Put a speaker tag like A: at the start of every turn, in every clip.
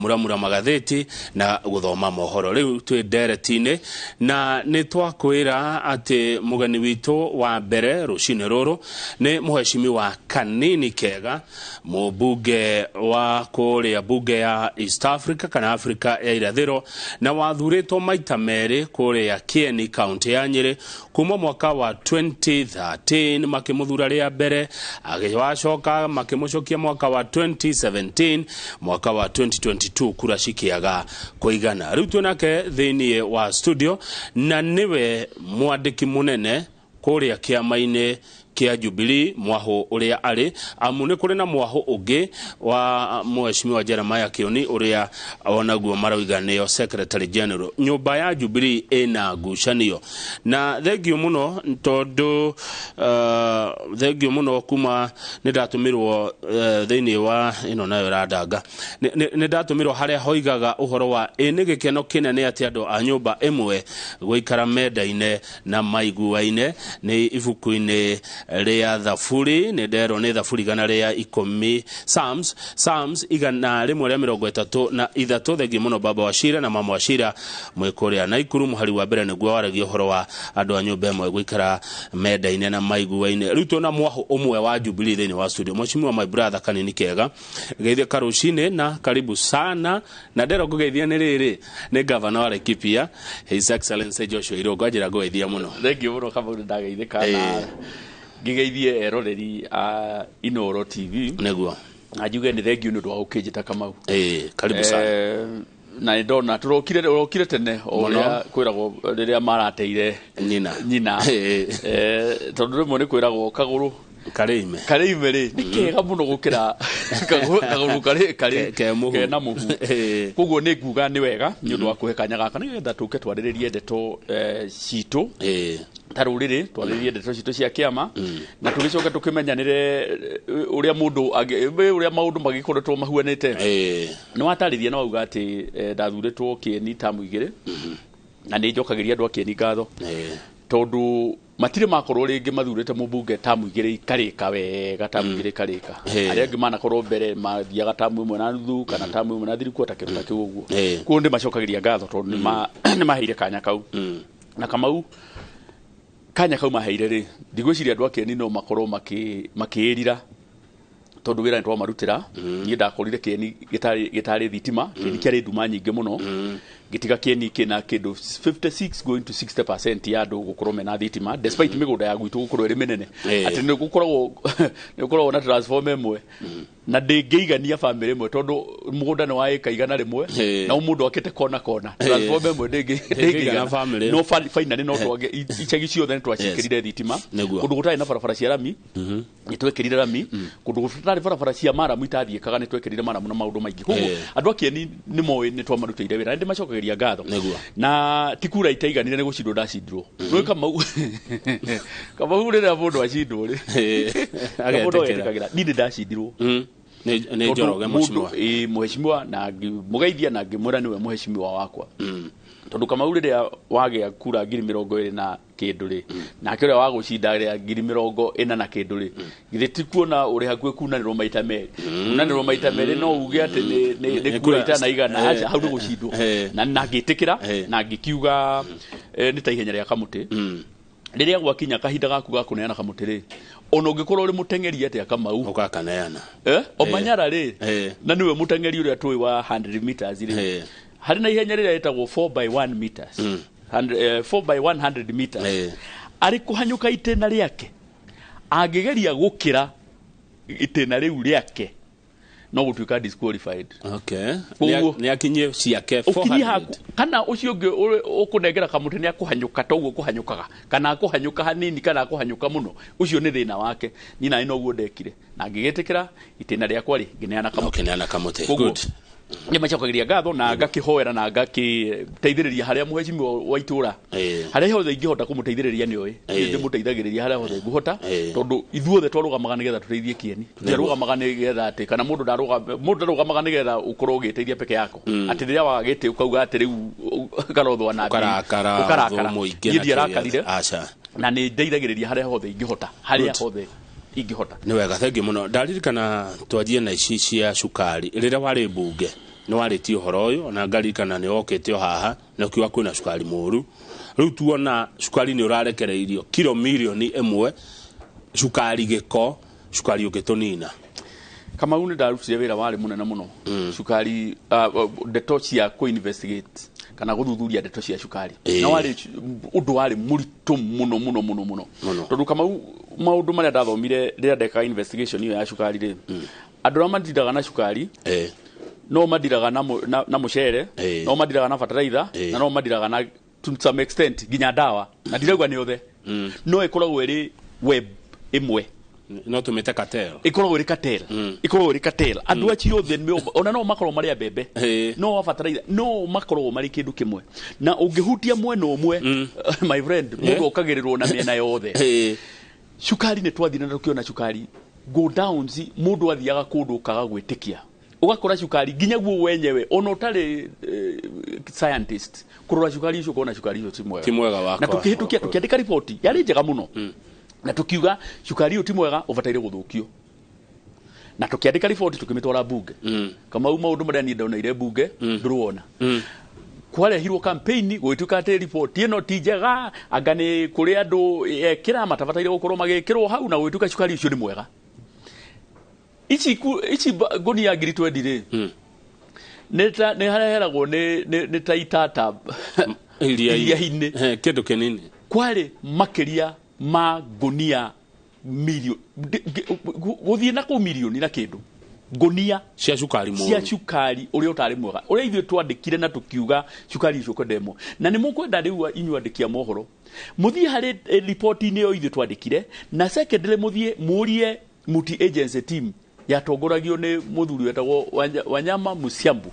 A: Muramura magathĩti na gũthoma mohoro. Rĩu twĩ ndereti-inĩ na nĩ twakwĩra atĩ mũgeni witũ wa mbere rũcinĩ rũrũ nĩ mũhecimiwa Kanini Kega, mũmbunge wa kũrĩa mbunge ya East Africa kana Africa ya irathĩro, na wathurĩtwo maita merĩ kũrĩa Kieni, kaunti ya Nyĩrĩ, kuma mwaka wa 2013 makĩmũthura rĩa mbere, agĩwacoka makĩmũcokia mwaka wa 2017, mwaka wa 2022 kura cikĩaga kũigana. Rĩu twĩ nake thĩinĩ wa studio na nĩwe mwandĩki mũnene kũrĩa kĩama-inĩ kĩa Jubilee, mwahũ ũrĩa arĩ amu nĩ kũrĩ na mwahũ ũngĩ wa mheshimiwa Jeremiah Kioni ũrĩa onaguo marauga nĩo secretary general. Nyũmba ya Jubilee ĩna ngucanio na thengio mũno tondũ thengio mũno kuma nĩ ndatũmirwo thĩinĩ wa ĩno nayo ĩrandanga nĩ ndatũmirwo harĩa hoigaga ũhoro wa ĩ nĩ gĩkeno kĩnene atĩ andũ a nyũmba ĩmwe gũikara mendaine na maiguaine. Nĩ ibuku-inĩ rĩa Thaburi, nĩ nderwo nĩ Thaburi 110, Psalms 133. Thengiũ mũno baba wa Shira na mama wa Shira mwĩ kũrĩa Naikuru. Mũhari wa mbere nĩguo waragia ũhoro wa andũ a nyũmba ĩmwe gũikara mendaine na maiguaine. Rĩu twĩna mwahũ ũmwe wa Jubilee thĩinĩ wa studio, mheshimiwa my brother Kanini Kega, geithie karũcinĩ na karibu sana. Na ndero ngũgeithia nĩ rĩrĩ nĩ gavana wa Laikipia, His Excellency Joshua Irũngũ, anjĩra ngũgeithia mũno.
B: Thengiũ mũno Kamau, nĩ ndageithĩka na ngĩgeithie eroreri a Inoro TV.
A: Nĩguo.
B: Na njuge nĩ thengiũ nĩ ũndũ wa gũkĩnjĩta, Kamau.
A: Ĩĩ, karibu sana.
B: Na nĩ ndona tũrokire ũrokire tene o
A: Mũno.
B: ũrĩa kwĩragwo rĩrĩa marateire
A: nyina.
B: Nyina. Tondũ rĩmwe nĩ kwĩragwo kagũrũ
A: karĩime
B: karĩime rĩ nĩ kega mũno gũkĩra kagũrũ karĩ karĩ
A: Ke mũhu.
B: Kena mũhu. Koguo nĩ nguga nĩ wega nĩ ũndũ wa kũhe kanya gaka nĩgetha tũke twarĩrĩrie ndeto citũ ta rũrĩrĩ, twarĩrĩrie ndeto citũ cia kĩama na tũgĩcoke tũkĩmenyanĩre ũrĩa mũndũ ũrĩa maũndũ magĩkoretwo mahuanĩte. Nĩ watarĩria na wauga atĩ ndathurĩtwo Kĩeni tamu 2 na nĩ njokagĩria andũ a Kĩeni ngatho tondũ matirĩ makorwo rĩngĩ mathurĩte mũmbunge tamu 2 ikarĩka wega, tamu 2 ikarĩka. Arĩa angĩ manakorwo mbere mathiaga tamu 1.5 kana tamu 1.75 kĩndũ ta kĩu ũguo. Koguo ndĩ macokagĩria ngatho tondũ nĩ maheire kanya kau. Na Kamau, kanya kau maheire rĩ, ndigwĩciria andũ a Kĩeni no makorwo makĩĩrira tondũ wĩra nĩ twamarutĩra. Niĩ ndakorire Kĩeni gĩtarĩ thitima, Kĩeni kĩarĩ nduma nyingĩ mũno, ngĩtiga Kĩeni kĩna kĩndũ 56 going to 60% ya andũ gũkorwo mena thitima, despite mĩgũnda ya gwitũ gũkorwo ĩrĩ mĩnene. Atĩ nĩ gũkoragwo na transformer ĩmwe na ndĩngĩigania bamĩrĩ ĩmwe tondũ mũgũnda nĩ wa ĩka 100 na mũndũ akĩte kona kona, transformer ĩmwe
A: ndĩngĩigana
B: ndĩngĩigana
A: famĩlĩ.
B: No finally no twage icagi ciothe nĩ twaciĩkĩrire thitima. Kũndũ gũtarĩ na barabara cia rami nĩ twekĩrire rami, kũndũ gũtarĩ barabara cia maramu itathiĩkaga nĩ twekĩrire maramu na maũndũ maingĩ. Koguo andũ a Kĩeni nĩ moĩ nĩ twamarutĩire wĩra na ndĩmacokagĩria ngatho. Na ti kura itaiganire, nĩ gũcindwo ndacindirwo. Nĩ Kamau, Kamau, rĩrĩa mũndũ acindwo rĩ, mũndũ
A: agetĩkĩra.
B: Agetĩkagĩra niĩ nĩ ndacindirwo.
A: Nĩ
B: Tondũ
A: Njoroge
B: mũndũ-
A: mheshimiwa.
B: Ĩĩ, mheshimiwa, na ngĩmũgeithia na ngĩmwĩra nĩwe mheshimiwa wakwa tondũ Kamau, rĩrĩa wagĩa kura 20,000 na kĩndũ rĩ, nake ũrĩa wagũcinda rĩa 40,000 na kĩndũ rĩ, githĩ ti kuona ũrĩ hakuhĩ kunanĩrwo maita merĩ? Kunanĩrwo maita merĩ no uge atĩ nĩ
A: nĩ
B: kura
A: kura-
B: itanaigana. Aca, hau nĩ gũcindwo. Na ngĩtĩkĩra na ngĩkiuga nĩ ta ihenya rĩa kamũtĩ. Rĩrĩa gwakinya kahinda gaku ga kũneana kamũtĩ rĩ, ona ũngĩkorwo ũrĩ mũteng'eri atĩa, Kamau,
A: ũgakaneana.
B: Omanyala rĩ, na nĩwe mũteng'eri ũrĩa tũĩ wa 100 meters rĩ, harĩ na ihenya rĩrĩa rĩtagwo 4 by 1 meters, 4 by 100 meters, arĩ kũhanyũka itĩna rĩake, angĩgeria gũkĩra itĩna rĩu rĩake no gũtuĩka disqualified. Koguo-
A: Nĩ akinyie ciake
B: ũkinyie
A: 400.
B: haku kana ũcio ũngĩ ũkũnengera kamũtĩ nĩ akũhanyũka toguo kũhanyũkaga kana akũhanyũka hanini kana akũhanyũka mũno, ũcio nĩ thĩna wake. Niĩ nani noguo ndekire na ngĩgĩtĩkĩra itĩna rĩakwa rĩ, ngĩneana kamũtĩ.
A: Ũkĩneana kamũtĩ.
B: Koguo,
A: Good.
B: Nĩ macokagĩria ngatho na ngakĩhoera na ngakĩteithĩrĩria harĩa mũhecimiwa wa itũra harĩa hothe ingĩhota kũmũteithĩrĩria nĩ oĩ ndĩmũteithagĩrĩria harĩa hothe ngũhota tondũ ithuothe twarũgamaga nĩgetha tũteithie Kĩeni. Tũtiarũgamaga nĩgetha atĩ kana mũndũ ndarũgamaga nĩgetha ũkorwo ũgĩteithia peke yako, atĩ rĩrĩa waga gĩtĩ ũkauga atĩ rĩu ũkarothwa na
A: ũkarakara.
B: Ũkarakara.
A: Ũthũ mũingĩ
B: Niĩ
A: na
B: ndiarakarire
A: kĩrĩa- aca.
B: Na nĩ ndeithagĩrĩria harĩa hothe ingĩhota, harĩa
A: Good.
B: hothe ingĩhota.
A: Nĩ wega, thengiũ mũno. Ndaririkana twanjie na ici cia cukari rĩrĩa warĩ mbunge. Nĩ warĩtie ũhoro ũyũ ona ngaririkana nĩ wokĩte o haha na ũkiuga kwĩna cukari mũru. Rĩu tuona cukari nĩ ũrarekereirio kiro mirioni 1, cukari gĩko, cukari ũngĩtũnina.
B: Kamau, nĩ ndarutire wĩra warĩ mũnene mũno, cukari, ndeto cia kũ-investigate kana gũthuthuria ndeto cia cukari. Na warĩ ũndũ warĩ mũritũ mũno mũno mũno mũno.
A: Mũno.
B: Tondũ Kamau, maũndũ marĩa ndathomire rĩrĩa ndekaga investigation ĩyo ya cukari rĩ, andũ arĩa matindaga na cukari no madiraga na mũcere, no madiraga na bataraitha, na no madiraga na to some extent nginya ndawa, na ndirauga nĩ othe, no ĩkoragwo ĩrĩ web ĩmwe.
A: No tũmĩte cartel.
B: Ĩkoragwo ĩrĩ cartel, ĩkoragwo ĩrĩ cartel. Andũ acio othe ona no makorwo marĩ a mbembe, no wa bataraitha, no makoragwo marĩ kĩndũ kĩmwe, na ũngĩhutia mwena ũmwe, my friend, mũndũ okagĩrĩrwo na mĩena yothe. Cukari nĩ twathire na tũkĩona cukari go downs. Mũndũ athiaga kũndũ ũkaga gwĩtĩkia, ũgakora cukari nginya guo wenyewe, ona ũtarĩ scientist, kũrora cukari ũcio ũkona cukari ũcio ti mwega.
A: Ti mwega wakwa.
B: Na tũkĩhĩtũkia, tũkĩandĩka riboti yarĩ njega mũno, na tũkiuga cukari ũyũ ti mwega, ũbataire gũthũkio, na tũkĩandĩka riboti tũkĩmĩtwara bunge. Kamau, maũndũ marĩa niĩ ndoneire bunge ndũrũona, kwarehirwo campaign gũgĩtuĩka atĩ riboti ĩno ti njega, anga nĩ kũrĩ andũ ekĩra matabataire gũkorwo magĩkĩrwo hau, na gũgĩtuĩka cukari ũcio nĩ mwega. Ici ngũnia 20,000 rĩ, nĩ hareheragwo nĩ ta itata iria-inĩ.
A: Kĩndũ kĩnini.
B: Kwarĩ makĩria ma ngũnia milioni gũthiĩ na kũu milioni na kĩndũ ngũnia
A: cia cukari
B: cia
A: mũru.
B: Cukari ũrĩa ũtarĩ mwega, ũrĩa ithuĩ twandĩkire na tũkiuga cukari ũcio ũkwendemwo. Na nĩ mũkwenda rĩu inyuĩ andĩki a mohoro mũthiĩ harĩ riboti-inĩ ĩyo ithuĩ twandĩkire, na secondly mũthiĩ mũrie multi agency team yatongoragio nĩ mũthuri wetagwo Wanyama Musiambu,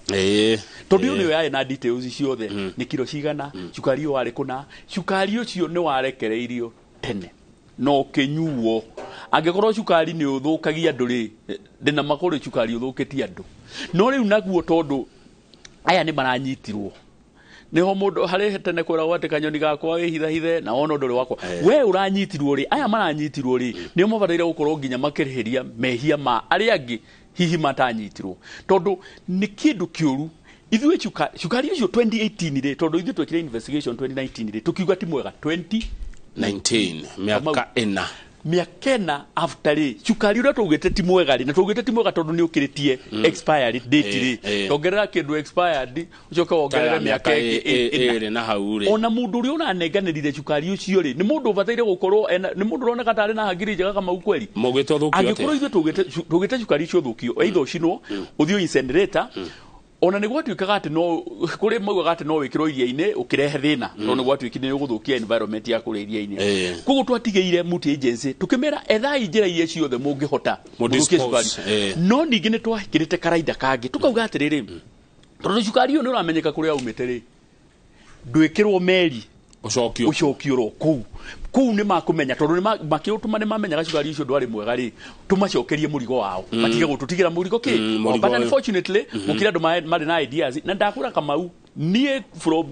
B: tondũ ĩyo nĩyo yarĩ na details ciothe, nĩ kiro cigana cukari ũyũ warĩ kũna. Cukari ũcio nĩ warekereirio tene na ũkĩnyuo. Angĩkorwo cukari nĩ ũthũkagia andũ rĩ, ndĩna makũrĩ cukari ũthũkĩtie andũ. No rĩu naguo tondũ aya nĩ maranyitirwo, niho mũndũ harĩ tene kwĩragwo atĩ kanyoni gakwa wĩhithahithe na wona ũndũ ũrĩ wakwa we ũranyitirwo rĩ, aya maranyitirwo rĩ, nĩo mabataire gũkorwo nginya makĩrĩhĩria mehia ma arĩa angĩ hihi matanyitirwo, tondũ nĩ kĩndũ kĩũru. Ithuĩ cukari ũcio 2018 rĩ, tondũ ithuĩ twekire investigation 2019 rĩ, tũkiuga ti mwega 20
A: 19, mĩaka 4.
B: Mĩaka 4 after rĩ, cukari ũrĩa twaugĩte ti mwega rĩ, na twaugĩte ti mwega tondũ nĩ ũkĩrĩtie expiry date rĩ, ongerera kĩndũ expired, ũcoke wongerere mĩaka ĩngĩ 4.
A: 2 na hau rĩ.
B: Ona mũndũ ũrĩa ũranenganĩrire cukari ũcio rĩ, nĩ mũndũ ũbataire gũkorwo nĩ mũndũ ũroneka tarĩ na hangiri njega, Kamau, kweri.
A: Mũgĩte ũthũkio
B: Angĩkorwo
A: atĩa?
B: ithuĩ tũgĩte cukari ũcio ũthũkio, either ũcinwo, ũthiĩ incinerator, ona nĩ gwatuĩkaga atĩ no kũrĩ maugaga atĩ no wĩkĩrwo iria-inĩ ũkĩrehe thĩna, tondũ nĩ gwatuĩkire nĩ ũgũthũkia environment ya kũrĩa iria-inĩ. Koguo twatigĩire multi agency, tũkĩmera ethai njĩra iria ciothe mũngĩhota mũthũkie
A: Mũdispose,
B: cukari. No ningĩ nĩ twekĩrĩte karaida kangĩ, tũkauga atĩrĩrĩ, tondũ cukari ũyũ nĩ ũramenyeka kũrĩa umĩte rĩ, ndwĩkĩrwo meri,
A: ũcokio.
B: Ũcokio ro kũu kũu nĩ makũmenya, tondũ makĩũtũma nĩ mamenyaga cukari ũcio ndwarĩ mwega rĩ, tũmacokerie mũrigo wao, matige gũtũtigĩra mũrigo kĩ.
A: Mũrigo
B: But
A: ũyũ.
B: unfortunately gũkĩrĩ andũ marĩ na ideas, na ndakwĩra Kamau, niĩ from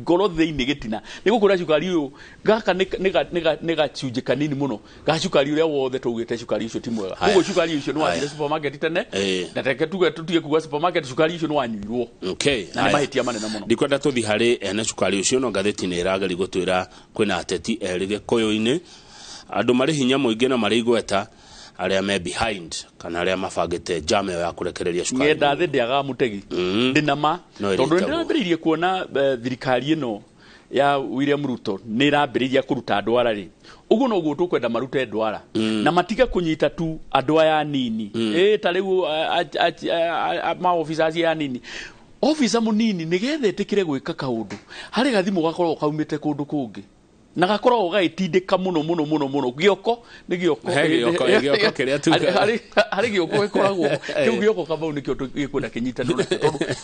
B: ngoro thĩinĩ gĩtina nĩ gũkwĩra cukari ũyũ gaka nĩ gacunjĩ kanini mũno ga cukari ũrĩa wothe twaugĩte cukari ũcio ti mwega.
A: Haya.
B: Koguo cukari ũcio nĩ wathire
A: Haya.
B: supermarket tene, na reke tuge, tutige kuga supermarket, cukari ũcio nĩ wanyuirwo na nĩ
A: Haya.
B: mahĩtia manene mũno.
A: Ndikwenda tũthi harĩ ene cukari ũcio, no ngathĩti nĩ ĩrageria gũtwĩra kwĩna ateti erĩ gĩkũyũ-inĩ, andũ marĩ hinya mũingĩ na marĩ igweta, arĩa me behind kana arĩa mabangĩte njama ĩyo ya kũrekereria cukari.
B: Ng'enda thĩ ndĩagaga mũtegi, ndĩna ma
A: No
B: tondũ
A: ĩrĩtagwo.
B: nĩ ndĩrambĩrĩirie kuona thirikari ĩno ya William Ruto nĩ ĩrambĩrĩria kũruta ndwara rĩ, ũguo noguo tũkwenda marute ndwara na matige kũnyita tu andũ aya anini. Ĩ ta rĩu maofisa aya anini, ofisa mũnini nĩgetha ĩtĩkĩre gwĩka kaũndũ, harĩ gathimũ gakoragwo kaumĩte kũndũ kũngĩ na gakoragwo gagĩtindĩka mũno mũno mũno mũno. Gĩoko nĩ gĩoko.
A: He gĩoko, gĩoko kĩrĩa tugaga.
B: Harĩ gĩoko gĩkoragwo kĩu gĩoko, Kamau, nĩkĩo gĩkwenda kĩnyitanĩrwo nakĩo, tondũ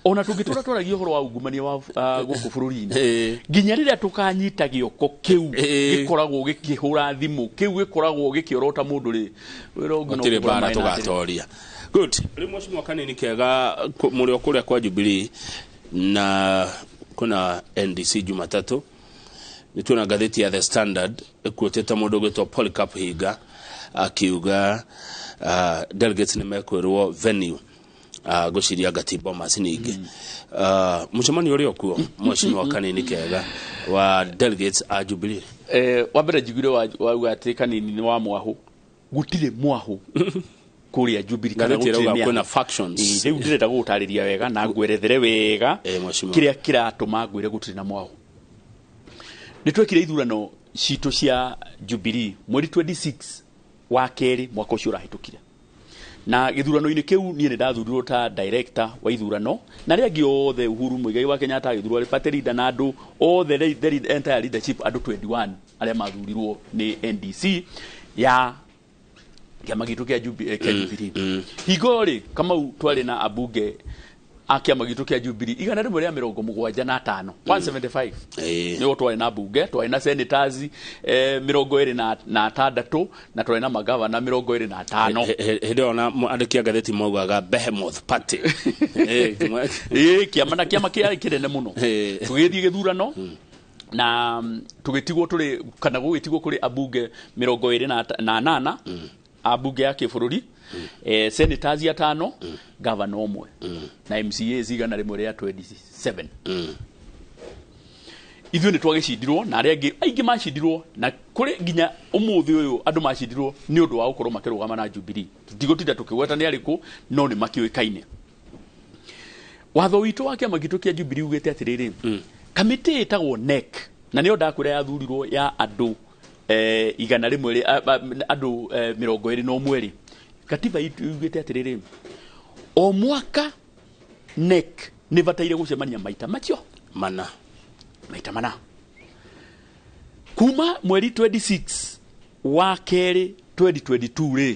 B: ona tũngĩtũra twaragia ũhoro wa ungumania wa gũkũ bũrũri-inĩ, nginya rĩrĩa tũkanyita gĩoko kĩu gĩkoragwo gĩkĩhũra thimũ, kĩu gĩkoragwo gĩkĩorota mũndũ rĩ, wĩra ũngĩ no
A: Gũtirĩ
B: kũhũra
A: mbara
B: maĩ na njĩra.
A: Tũgatoria. Good. Rĩu mheshimiwa, kanini kega mũrĩ o kũrĩa kwa Jubilee na kuna NDC, Jumatatũ nĩ tuona ngathĩti ya The Standard ĩkuĩtĩte mũndũ ũgwĩtwo Polycarp Hinga akiuga delegates nĩ mekwĩrwo venue. Ngwĩciria ngati Bomas ningĩ. Mũcemanio ũrĩ okuo, mheshimiwa Kanini Kega wa delegates a Jubilee.
B: Wa mbere njiguire wauga atĩ Kanini nĩ wa mwahu. Gũtirĩ mwahu kũrĩa Jubilee kana
A: Ngathĩti
B: gũtirĩ
A: ĩrauga
B: mĩahu.
A: kwĩna factions.
B: Rĩu ndĩrenda gũgũtarĩria wega na ngwerethere wega
A: Mheshimiwa.
B: kĩrĩa kĩratũma ngwĩre gũtirĩ na mwahu. Nĩ twekire ithurano citũ cia Jubilee mweri 26 wa kerĩ mwaka ũcio ũrahĩtũkire, na gĩthurano-inĩ kĩu niĩ nĩ ndathurirwo ta director wa ithurano, na arĩa angĩ othe, Uhuru Muigai wa Kenyatta agĩthurwo arĩ party leader, na andũ othe, the entire leadership, andũ 21 arĩa mathurirwo nĩ NDC ya kĩama gitũ kĩa Jubilee. Hingo rĩ, Kamau, twarĩ na ambunge a kĩama gitũ kĩa Jubilee 175, 175. Nĩo twarĩ na mbunge, twarĩ na senators 26, na twarĩ na magavana 25.
A: Hĩndĩ ĩyo na andĩki a ngathĩti maugaga Behemoth Party.
B: Ĩĩ, kĩama na kĩama kĩarĩ kĩnene mũno. Tũgĩthiĩ gĩthurano na tũgĩtigwo tũrĩ, kana gũgĩtigwo kũrĩ ambunge 28 ambunge ya kĩbũrũri, senators atano, gavana ũmwe, na MCAs 127. Ithuĩ nĩ twagĩcindirwo na arĩa angĩ aingĩ macindirwo, na kũrĩ nginya ũmũthĩ ũyũ andũ macindirwo nĩ ũndũ wa gũkorwo makĩrũgama na Jubilee. Tũtigũtinda tũkĩgweta nĩ arĩkũ, no nĩ makĩũĩkaine. Watho witũ wa kĩama gitũ kĩa Jubilee ugĩte atĩrĩrĩ, kamĩtĩ ĩtagwo NEC, na nĩyo ndakwĩra yathurirwo ya andũ 100 andũ 21 rĩ, katiba itũ yugĩte atĩrĩrĩ, o mwaka NEC nĩ bataire gũcemania maita macio
A: mana.
B: Maita mana. Kuma mweri 26 wa kerĩ 2022 rĩ,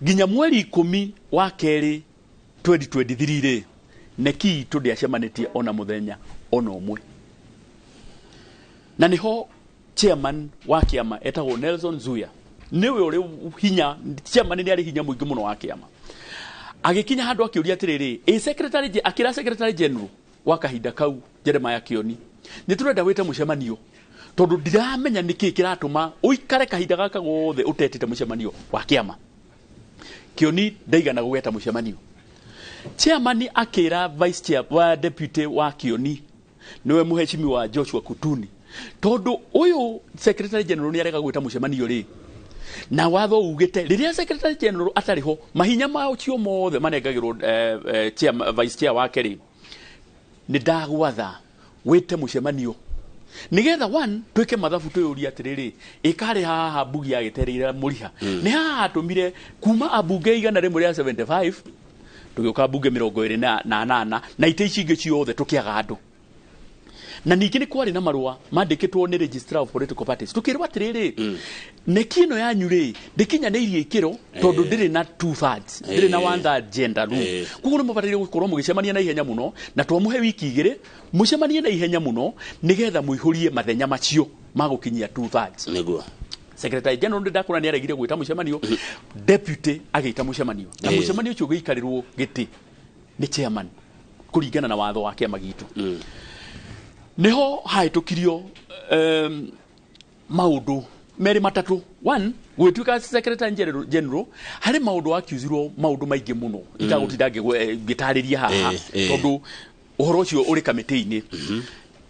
B: nginya mweri 10 wa kerĩ 2023 rĩ, NEC itũ ndĩacemanĩtie ona mũthenya ona ũmwe. Na nĩho chairman wa kĩama etagwo Nelson Zuya, nĩwe ũrĩ hinya, chairman nĩ arĩ hinya mũingĩ mũno wa kĩama, agĩkinya handũ akĩũria atĩrĩrĩ, ĩ secretary akĩra secretary general wa kahinda kau, Jeremiah Kioni, nĩ tũrenda wĩte mũcemanio tondũ ndiramenya nĩkĩ kĩratũma ũikare kahinda gaka gothe ũtetĩte mũcemanio wa kĩama. Kioni ndaigana gũgeta mũcemanio. Chairman akĩra vice chair wa deputy wa Kioni, niwe mũheshimiwa Joshua Kutuni, tondũ ũyũ secretary general nĩ arega gwĩta mũcemanio rĩ, na watho ugĩte rĩrĩa secretary general atarĩ ho, mahinya macio mothe manengagĩrwo chair, vice chair wake rĩ, nĩ ndagwatha wĩte mũcemanio nigetha one twĩke mathabu, twĩyũrie atĩrĩrĩ, ĩkarĩ haha mbugi yagĩtereire mũriha nĩ haha hatũmire kuma ambunge 175 tũgĩũka mbunge 28 na itĩ ici ingĩ ciothe tũkĩaga andũ. Na ningĩ nĩ kwarĩ na marũa mandĩkĩtwo nĩ Registrar of Political Parties, tũkĩrwo atĩrĩrĩ, NEC ĩno yanyu rĩ, ndĩkinyanĩirie ikĩro tondũ ndĩrĩ na two thirds, ndĩrĩ na one third gender rule. Koguo nĩ mũbataire gũkorwo mũgĩcemania na ihenya mũno, na twamũhe wiki 2 mũcemanie na ihenya mũno nĩgetha mũihũrie mathenya macio ma gũkinyia two thirds. Secretary general ndakũra nĩ aregire gwĩta mũcemanio, deputy agĩta mũcemanio, na mũcemanio ũcio ũgĩikarĩrwo gĩtĩ nĩ chairman kũringana na watho wa kĩama gitũ. Niho hahĩtũkirio maũndũ merĩ matatũ. One, gwĩtuĩka secretary general harĩ maũndũ akiuzirwo, maũndũ maingĩ mũno itagũtinda ngĩtarĩria haha tondũ ũhoro ũcio ũrĩ kamĩtĩ-inĩ.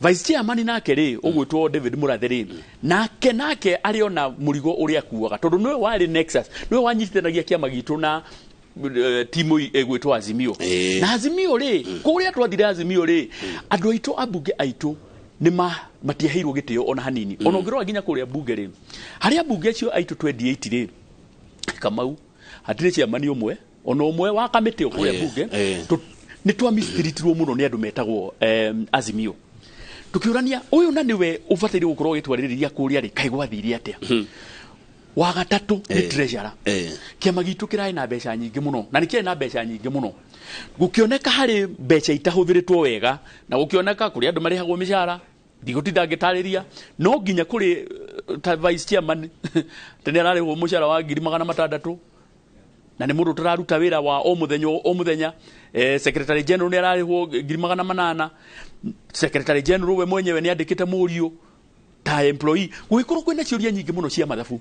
B: Vice chairman nake rĩ, ũgwĩtwo David Murathe rĩ, nake arĩ ona mũrigo ũrĩa akuaga tondũ nĩwe warĩ nexus, nĩwe wanyitithanagia kĩama gitũ na timu ĩgwĩtwo Azimio. Na Azimio rĩ, kũrĩa twathire Azimio rĩ, andũ aitũ, ambunge aitũ nĩ matiaheirwo gĩtĩo ona hanini. Ona ũngĩrora nginya kũrĩa mbunge rĩ, harĩa ambunge acio aitũ 28 rĩ, Kamau, hatirĩ chairman ũmwe ona ũmwe wa kamĩtĩ kũrĩa mbunge. Nĩ twamistreatirwo mũno nĩ andũ metagwo Azimio. Tukiũrania ũyũ na nĩwe ũbataire gũkorwo ũgĩtwarĩrĩria kũrĩa rĩ, kaĩ gwathire atĩa? Wa gatatũ nĩ treasurer. Kĩama gitũ kĩrarĩ na mbeca nyingĩ mũno, na nĩ kĩarĩ na mbeca nyingĩ mũno. Gũkĩoneka harĩ mbeca itahũthĩrĩtwo wega, na gũkĩoneka kũrĩ andũ marĩhagwo mĩcara, ndigũtinda ngĩtarĩria, no nginya kũrĩ ta vice chairman tene ararĩhwo mũcara wa 600,000, na nĩ mũndũ ũtararuta wĩra wa o mũthenya o mũthenya. Secretary general nĩ ararĩhwo 800,000. Secretary general we mwenyewe nĩ andĩkĩte mũriũ ta employee. Gũgĩkorwo kwĩna ciũria nyingĩ mũno cia mathabu.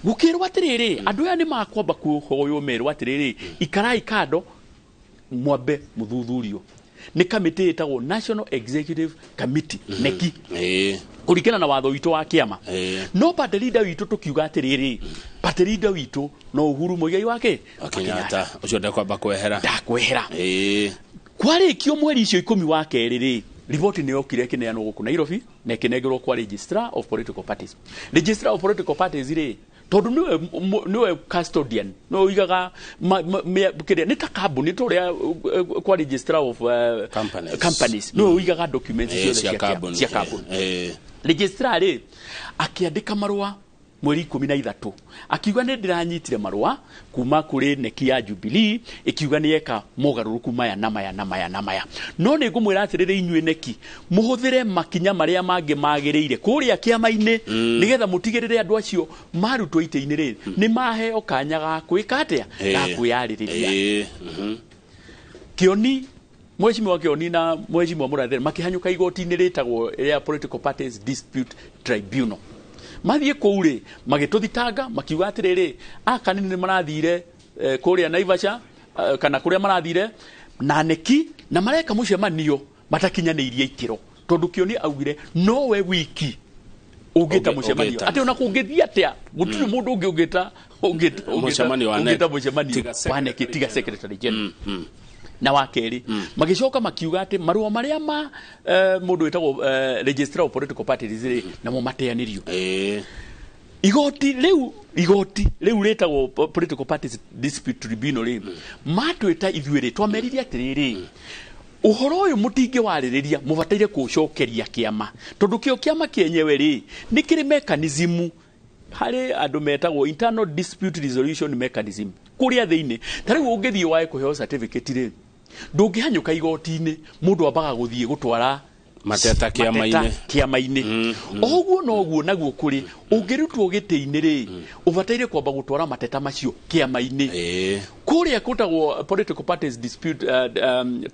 B: Gũkĩrwo atĩrĩrĩ, andũ aya nĩ makwamba kũhoywo, merwo atĩrĩrĩ, ikarai kando. Mwambe muthuthurio nĩ kamĩtĩ ĩtagwo National Executive Committee, NEC, kũringana na watho witũ wa kĩama. No party leader witũ tũkiuga atĩrĩrĩ, party leader witũ no Uhuru Muigai wake
A: wa Kenyatta ũcio ndekwamba kwehera.
B: Ndakwehera. Kwarĩkio mweri icio 10 wa kerĩ rĩ, riboti nĩ yokire ĩkĩneanwo gũkũ Nairobi na ĩkĩnengerwo kwa Registrar of Political Parties. Registrar of Political Parties rĩ, tondũ nĩwe custodian, nĩwe ũigaga kĩrĩa nĩ ta kambuni tũrĩa kwa Registrar of
A: Companies.
B: Companies, nĩwe ũigaga documents ciothe
A: cia kambuni.
B: Cia kambuni. Registrar rĩ akĩandĩka marũa mweri 13 akiuga nĩ ndĩranyitire marũa kuma kũrĩ neki ya Jubilee ĩkiuga nĩ eka mogarũrũku maya na maya na maya na maya, no nĩ ngũmwĩra atĩrĩrĩ, inyuĩ neki mũhũthĩre makinya marĩa mangĩ magĩrĩire kũrĩa kĩama-inĩ nĩgetha mũtigĩrĩre andũ acio marutwo itĩ-inĩ rĩ nĩ maheo kanya ga gwĩka atĩa, ga kwĩyarĩrĩria. Kĩoni, Mheshimiwa Kĩoni na Mheshimiwa Mũrathĩre makĩhanyũka igoti-inĩ rĩtagwo rĩa Political Parties Dispute Tribunal. Mathiĩ kũu rĩ, magĩtũthitanga makiuga atĩrĩrĩ, aka nini nĩ marathire kũrĩa Naivasha, kana kũrĩa marathire na neki na mareka mũcemanio matakinyanĩirie ikĩro, tondũ Kĩoni augire nowe wiki ũngĩta mũcemanio,
A: ũngĩta.
B: Atĩ ona kũngĩthiĩ atĩa gũtirĩ mũndũ ũngĩ ũngĩta
A: Mũcemanio wa
B: ũngĩta
A: NEC.
B: Mũcemanio
A: Tiga
B: wa NEC tiga secretary general. Na wa kerĩ magĩcoka makiuga atĩ marũa marĩa ma mũndũ wĩtagwo Registrar of Political Parties rĩ, namo mateanĩrio. Igoti rĩu rĩtagwo Political Parties Dispute Tribunal rĩ, matwĩta ithuĩ rĩ, twamerire atĩrĩrĩ, ũhoro ũyũ mũtingĩwarĩrĩria, mũbataire kũũcokeria kĩama, tondũ kĩo kĩama kĩenyewe rĩ nĩ kĩrĩ mechanism harĩ andũ metagwo internal dispute resolution mechanism kũrĩa thĩinĩ. Ta rĩu ũngĩthiĩ wae kũheo certificate rĩ, ndũngĩhanyũka igoti-inĩ, mũndũ ambaga gũthiĩ gũtwara
A: mateta kĩama-inĩ.
B: Mateta kĩama-inĩ. Oguo noguo naguo kũrĩ ũngĩrutwo gĩtĩ-inĩ rĩ, ũbataire kwamba gũtwara mateta macio kĩama-inĩ kũrĩa kũtagwo Political Parties Dispute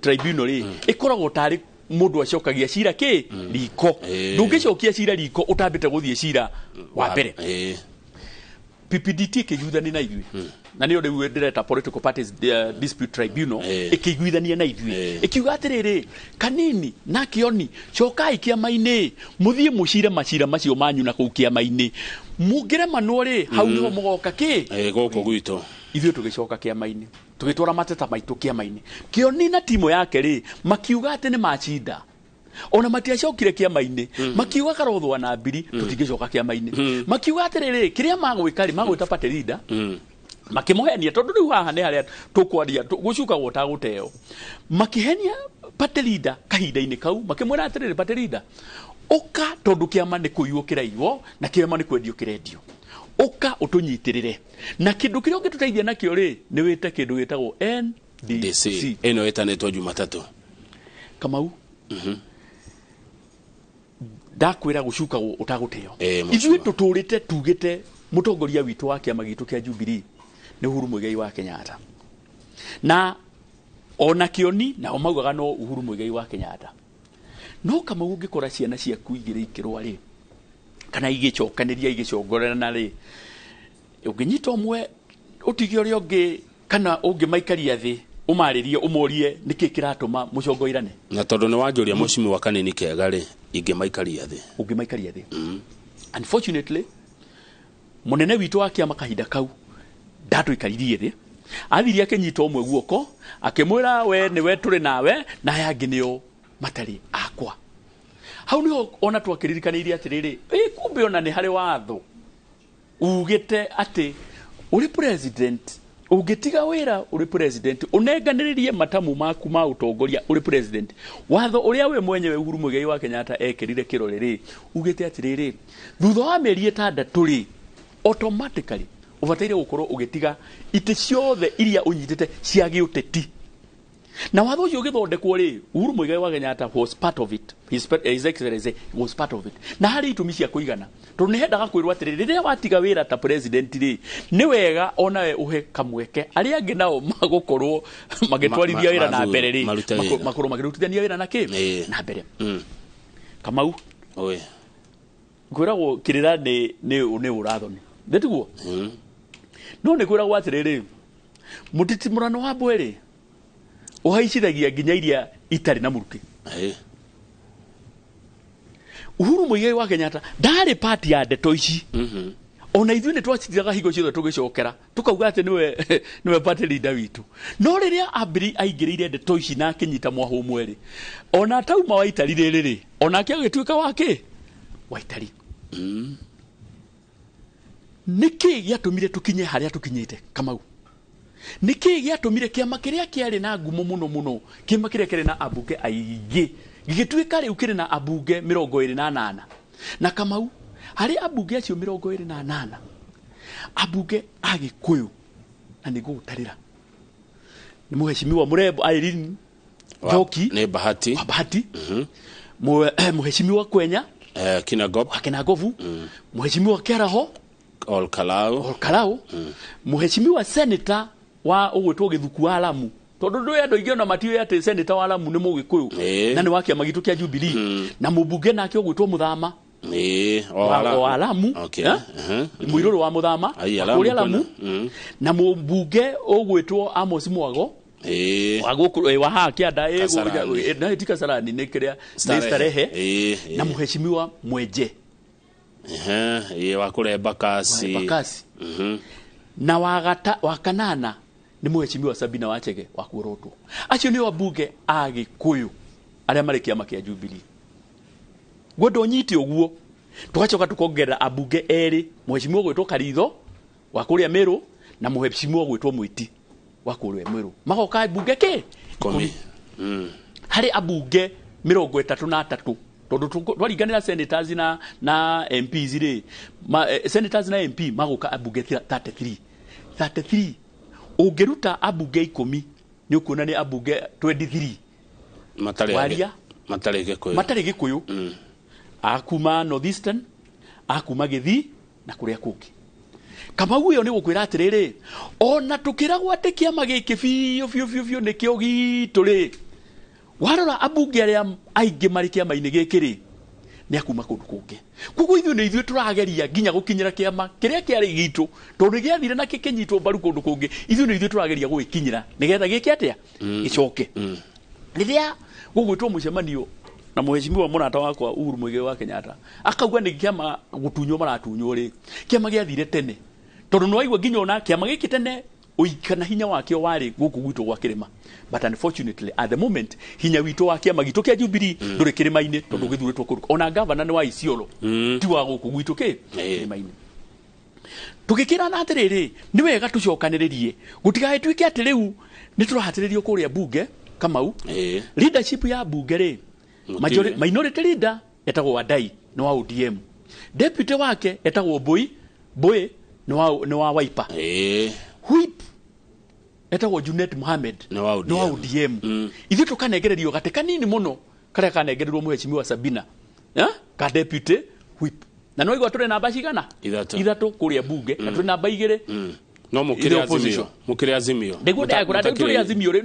B: Tribunal rĩ, ĩkoragwo tarĩ mũndũ acokagia cira kĩ riko. Ndũngĩcokia cira riko ũtambĩte gũthiĩ cira wa mbere. PPDT ĩkĩiguithania na ithuĩ, na nĩyo rĩu ndĩreta Political Parties Dispute Tribunal, ĩkĩiguithania na ithuĩ, ĩkiuga atĩrĩrĩ, Kanini na Kĩoni, cokai kĩama-inĩ mũthiĩ mũcire macira macio manyu na kũu kĩama-inĩ, mũngĩremanwo rĩ, hau nĩho mũgoka kĩ
A: Gũkũ gwitũ.
B: Ithuĩ tũgĩcoka kĩama-inĩ, tũgĩtwara mateta maitũ kĩama-inĩ. Kĩoni na timu yake rĩ, makiuga atĩ nĩ macinda, ona matiacokire kĩama-inĩ. Makiuga karothwa na mbiri tũtingĩcoka kĩama-inĩ. Makiuga atĩrĩrĩ, kĩrĩa magwĩka rĩ, magwĩta party leader, makĩmũhenia, tondũ rĩu haha nĩ harĩa tũkwaria gũcukagwo ta gũteo. Makĩhenia party leader kahinda-inĩ kau, makĩmwĩra atĩrĩrĩ, party leader, ũka, tondũ kĩama nĩ kũiywo kĩraiywo na kĩama nĩ kwendio kĩrendio, ũka ũtũnyitĩrĩre na kĩndũ kĩrĩa ũngĩtũteithia nakĩo rĩ, nĩ wĩte kĩndũ gĩtagwo NDC.
A: DC ĩno ĩtanĩtwo Jumatatũ.
B: Kamau, ndakwĩra gũcukagwo ũtagũteo.
A: Mũcua.
B: Ithuĩ tũtũrĩte tugĩte mũtongoria witũ wa kĩama gitũ kĩa Jubilee nĩ Uhuru Muigai wa Kenyatta, na ona Kĩoni nao maugaga no Uhuru Muigai wa Kenyatta. No Kamau, ũngĩkora ciana ciaku igĩrĩ ikĩrũa rĩ, kana igĩcokanĩria igĩcongorerana rĩ, ũngĩnyita ũmwe ũtige ũrĩa ũngĩ, kana ũngĩmaikaria thĩ ũmarĩrie ũmorie nĩkĩ kĩratũma mũcongoirane?
A: Na tondũ nĩ wanjũria mũcimi wa Kanini kega rĩ, ingĩmaikaria thĩ.
B: Ũngĩmaikaria thĩ. Unfortunately, mũnene witũ wa kĩama kahinda kau ndatũikaririe thĩ, athire akĩnyita ũmwe guoko akĩmwĩra, we nĩwe tũrĩ nawe na aya angĩ nĩo matarĩ akwa. Hau niho ona twakĩririkanĩire atĩrĩrĩ, ĩ kumbe ona nĩ harĩ watho ugĩte atĩ ũrĩ president ũngĩtiga wĩra ũrĩ president, ũnenganĩrĩrie matamu maku ma ũtongoria ũrĩ president, watho ũrĩa we mwenyewe Uhuru Muigai wa Kenyatta ekĩrire kĩrore rĩ, ugĩte atĩrĩrĩ, thutha wa mĩeri 6 rĩ, automatically ũbataire gũkorwo ũgĩtiga itĩ ciothe iria ũnyitĩte cia gĩũteti. Na watho ũcio ũgĩthondekwo rĩ, Uhuru Muigai wa Kenyatta was part of it, his Excellency was part of it, na harĩ itũmi cia kũigana, tondũ nĩ hendaga kwĩrwo atĩrĩrĩ, rĩrĩa watiga wĩra ta president rĩ, nĩ wega onawe ũhe kamweke arĩa angĩ nao magũkorwo magĩtwarithia wĩra na mbere rĩ,
A: marute wĩra.
B: Makorwo makĩrutithania wĩra na kĩ na mbere. Kamau,
A: Oi.
B: Ngwĩragwo kĩrĩra nĩ ũrathoni nĩtiguo? No nĩ kwĩragwo atĩrĩrĩ, mũtitimũrano wa mbwe rĩ, Ũhaicithagia nginya iria itarĩ na mũrukĩ. Uhuru Muigai wa Kenyatta ndarĩ party ya ndeto ici. Ona ithuĩ nĩ twacitiraga hingo ciothe tũgĩcokera tũkauga atĩ nĩwe party leader witũ. No rĩrĩa ambiri aingĩrĩire ndeto ici na akĩnyita mwahũ ũmwe rĩ, ona atauma Waitari rĩrĩ rĩ, onake agĩtuĩka wa kĩ? Waitari. Nĩkĩ gĩatũmire tũkinye harĩa tũkinyĩte, Kamau? Nĩkĩ gĩatũmire kĩama kĩrĩa kĩarĩ na ngumo mũno mũno, kĩama kĩrĩa kĩarĩ na ambunge aingĩ, gĩgĩtuĩka rĩu kĩrĩ na ambunge 28? Na Kamau, harĩ ambunge acio 28, ambunge a Gĩkũyũ, na nĩ ngũgũtarĩra, nĩ mũheshimiwa Mũrembo Irene Njoki
A: Nĩ Bahati.
B: Wa Bahati, mũheshimiwa Kwenya
A: Kinangop.
B: Wa Kinangovu, mũheshimiwa Kĩaraho
A: Ol Kalou.
B: Ol Kalou, mũheshimiwa senator wa ũgwĩtwo Gĩthuku wa Lamu, tondũ ndũĩ andũ aingĩ ona matiũĩ atĩ senator wa Lamu nĩ Mũgĩkũyũ na nĩ wa kĩama gitũ kĩa Jubilee, na mũmbunge nake ũgwĩtwo Mũthama wa Lamu, mũirũrũ wa Mũthama kũrĩa Lamu, na mũmbunge ũgwĩtwo Amos Mwago wa gũkũ wa haha kĩanda, na ti Kasarani, nĩ kĩrĩa nĩ Starehe, na mũheshimiwa Mwenje
A: wa kũrĩa Embakasi.
B: Embakasi. Na wa kanana nĩ mũheshimiwa Sabina Wachege wa Kuorotwo. Acio nĩo ambunge a Gĩkũyũ arĩa marĩ kĩama kĩa Jubilee. Ngwenda ũnyite ũguo. Tũgacoka tũkongerera ambunge erĩ, mũheshimiwa gwĩtwo Karitho wa kũrĩa Meru na mũheshimiwa gwĩtwo Mwiti wa kũrĩa Meru. Magoka ambunge kĩ?
A: 10.
B: Harĩ ambunge 33, tondũ twaringanĩra senators na MPs rĩ, senators na MP magoka ambunge 33. 33 ũngĩruta ambunge 10 nĩ ũkuona nĩ ambunge 23
A: matarĩ Gĩkũyũ,
B: matarĩ Gĩkũyũ, akuma Northeastern, akuma Gĩthii na kũrĩa kũngĩ. Kamau ĩyo nĩ gũkwĩra atĩrĩrĩ, ona tũkĩragwo atĩ kĩama gĩkĩ biũ biũ biũ biũ nĩkĩo gitũ rĩ, warora ambunge arĩa aingĩ marĩ kĩama-inĩ gĩkĩ rĩ, nĩ akuma kũndũ kũngĩ. Koguo ithuĩ nĩ ithuĩ tũrageria nginya gũkinyĩra kĩama kĩrĩa kĩarĩ gitũ, tondũ gĩathire na gĩkĩnyitwo mbaru kũndũ kũngĩ, ithuĩ nĩ ithuĩ tũrageria gũgĩkinyĩra nĩgetha gĩke atĩa? Gĩcoke. Rĩrĩa gũgwĩtwo mũcemanio na mũheshimiwa mũrata wakwa Uhuru Muigai wa Kenyatta akauga nĩ kĩama gũtunywo maratunywo rĩ, kĩama gĩathire tene, tondũ nĩ waigua nginya ona kĩama gĩkĩ tene ũikana hinya wakĩo warĩ gũkũ gwitũ gwa kĩrĩma, but unfortunately at the moment hinya witũ wa kĩama gitũ kĩa Jubilee ndũrĩ kĩrĩma-inĩ, tondũ gĩthurĩtwo kũndũ, ona gavana nĩ wa Isiolo, ti wa gũkũ gwitũ kĩ kĩrĩma-inĩ. Tũgĩkĩrana atĩrĩrĩ, nĩ wega tũcokanĩrĩrie, gũtigagĩtuĩke atĩ rĩu nĩ tũrahatĩrĩrio kũrĩa bunge. Kamau, leadership ya bunge rĩ, minority leader etagwo Wadai nĩ wa ODM, deputy wake etagwo Mbui Mbui nĩ wa Wiper, Whip etagwo Junet Mohamed
A: nĩ wa
B: ODM. Ithuĩ tũkanengererio gatĩ kanini mũno karĩa kanengereirwo mũheshimiwa Sabina ka deputy whip, na no igwa tũrĩ namba cigana? Ithatũ kũrĩa bunge, na tũrĩ namba 2.
A: No mũkĩrĩ Azimio, mũkĩrĩ Azimio.
B: Nĩguo ndakũra tũrĩ Azimio rĩ,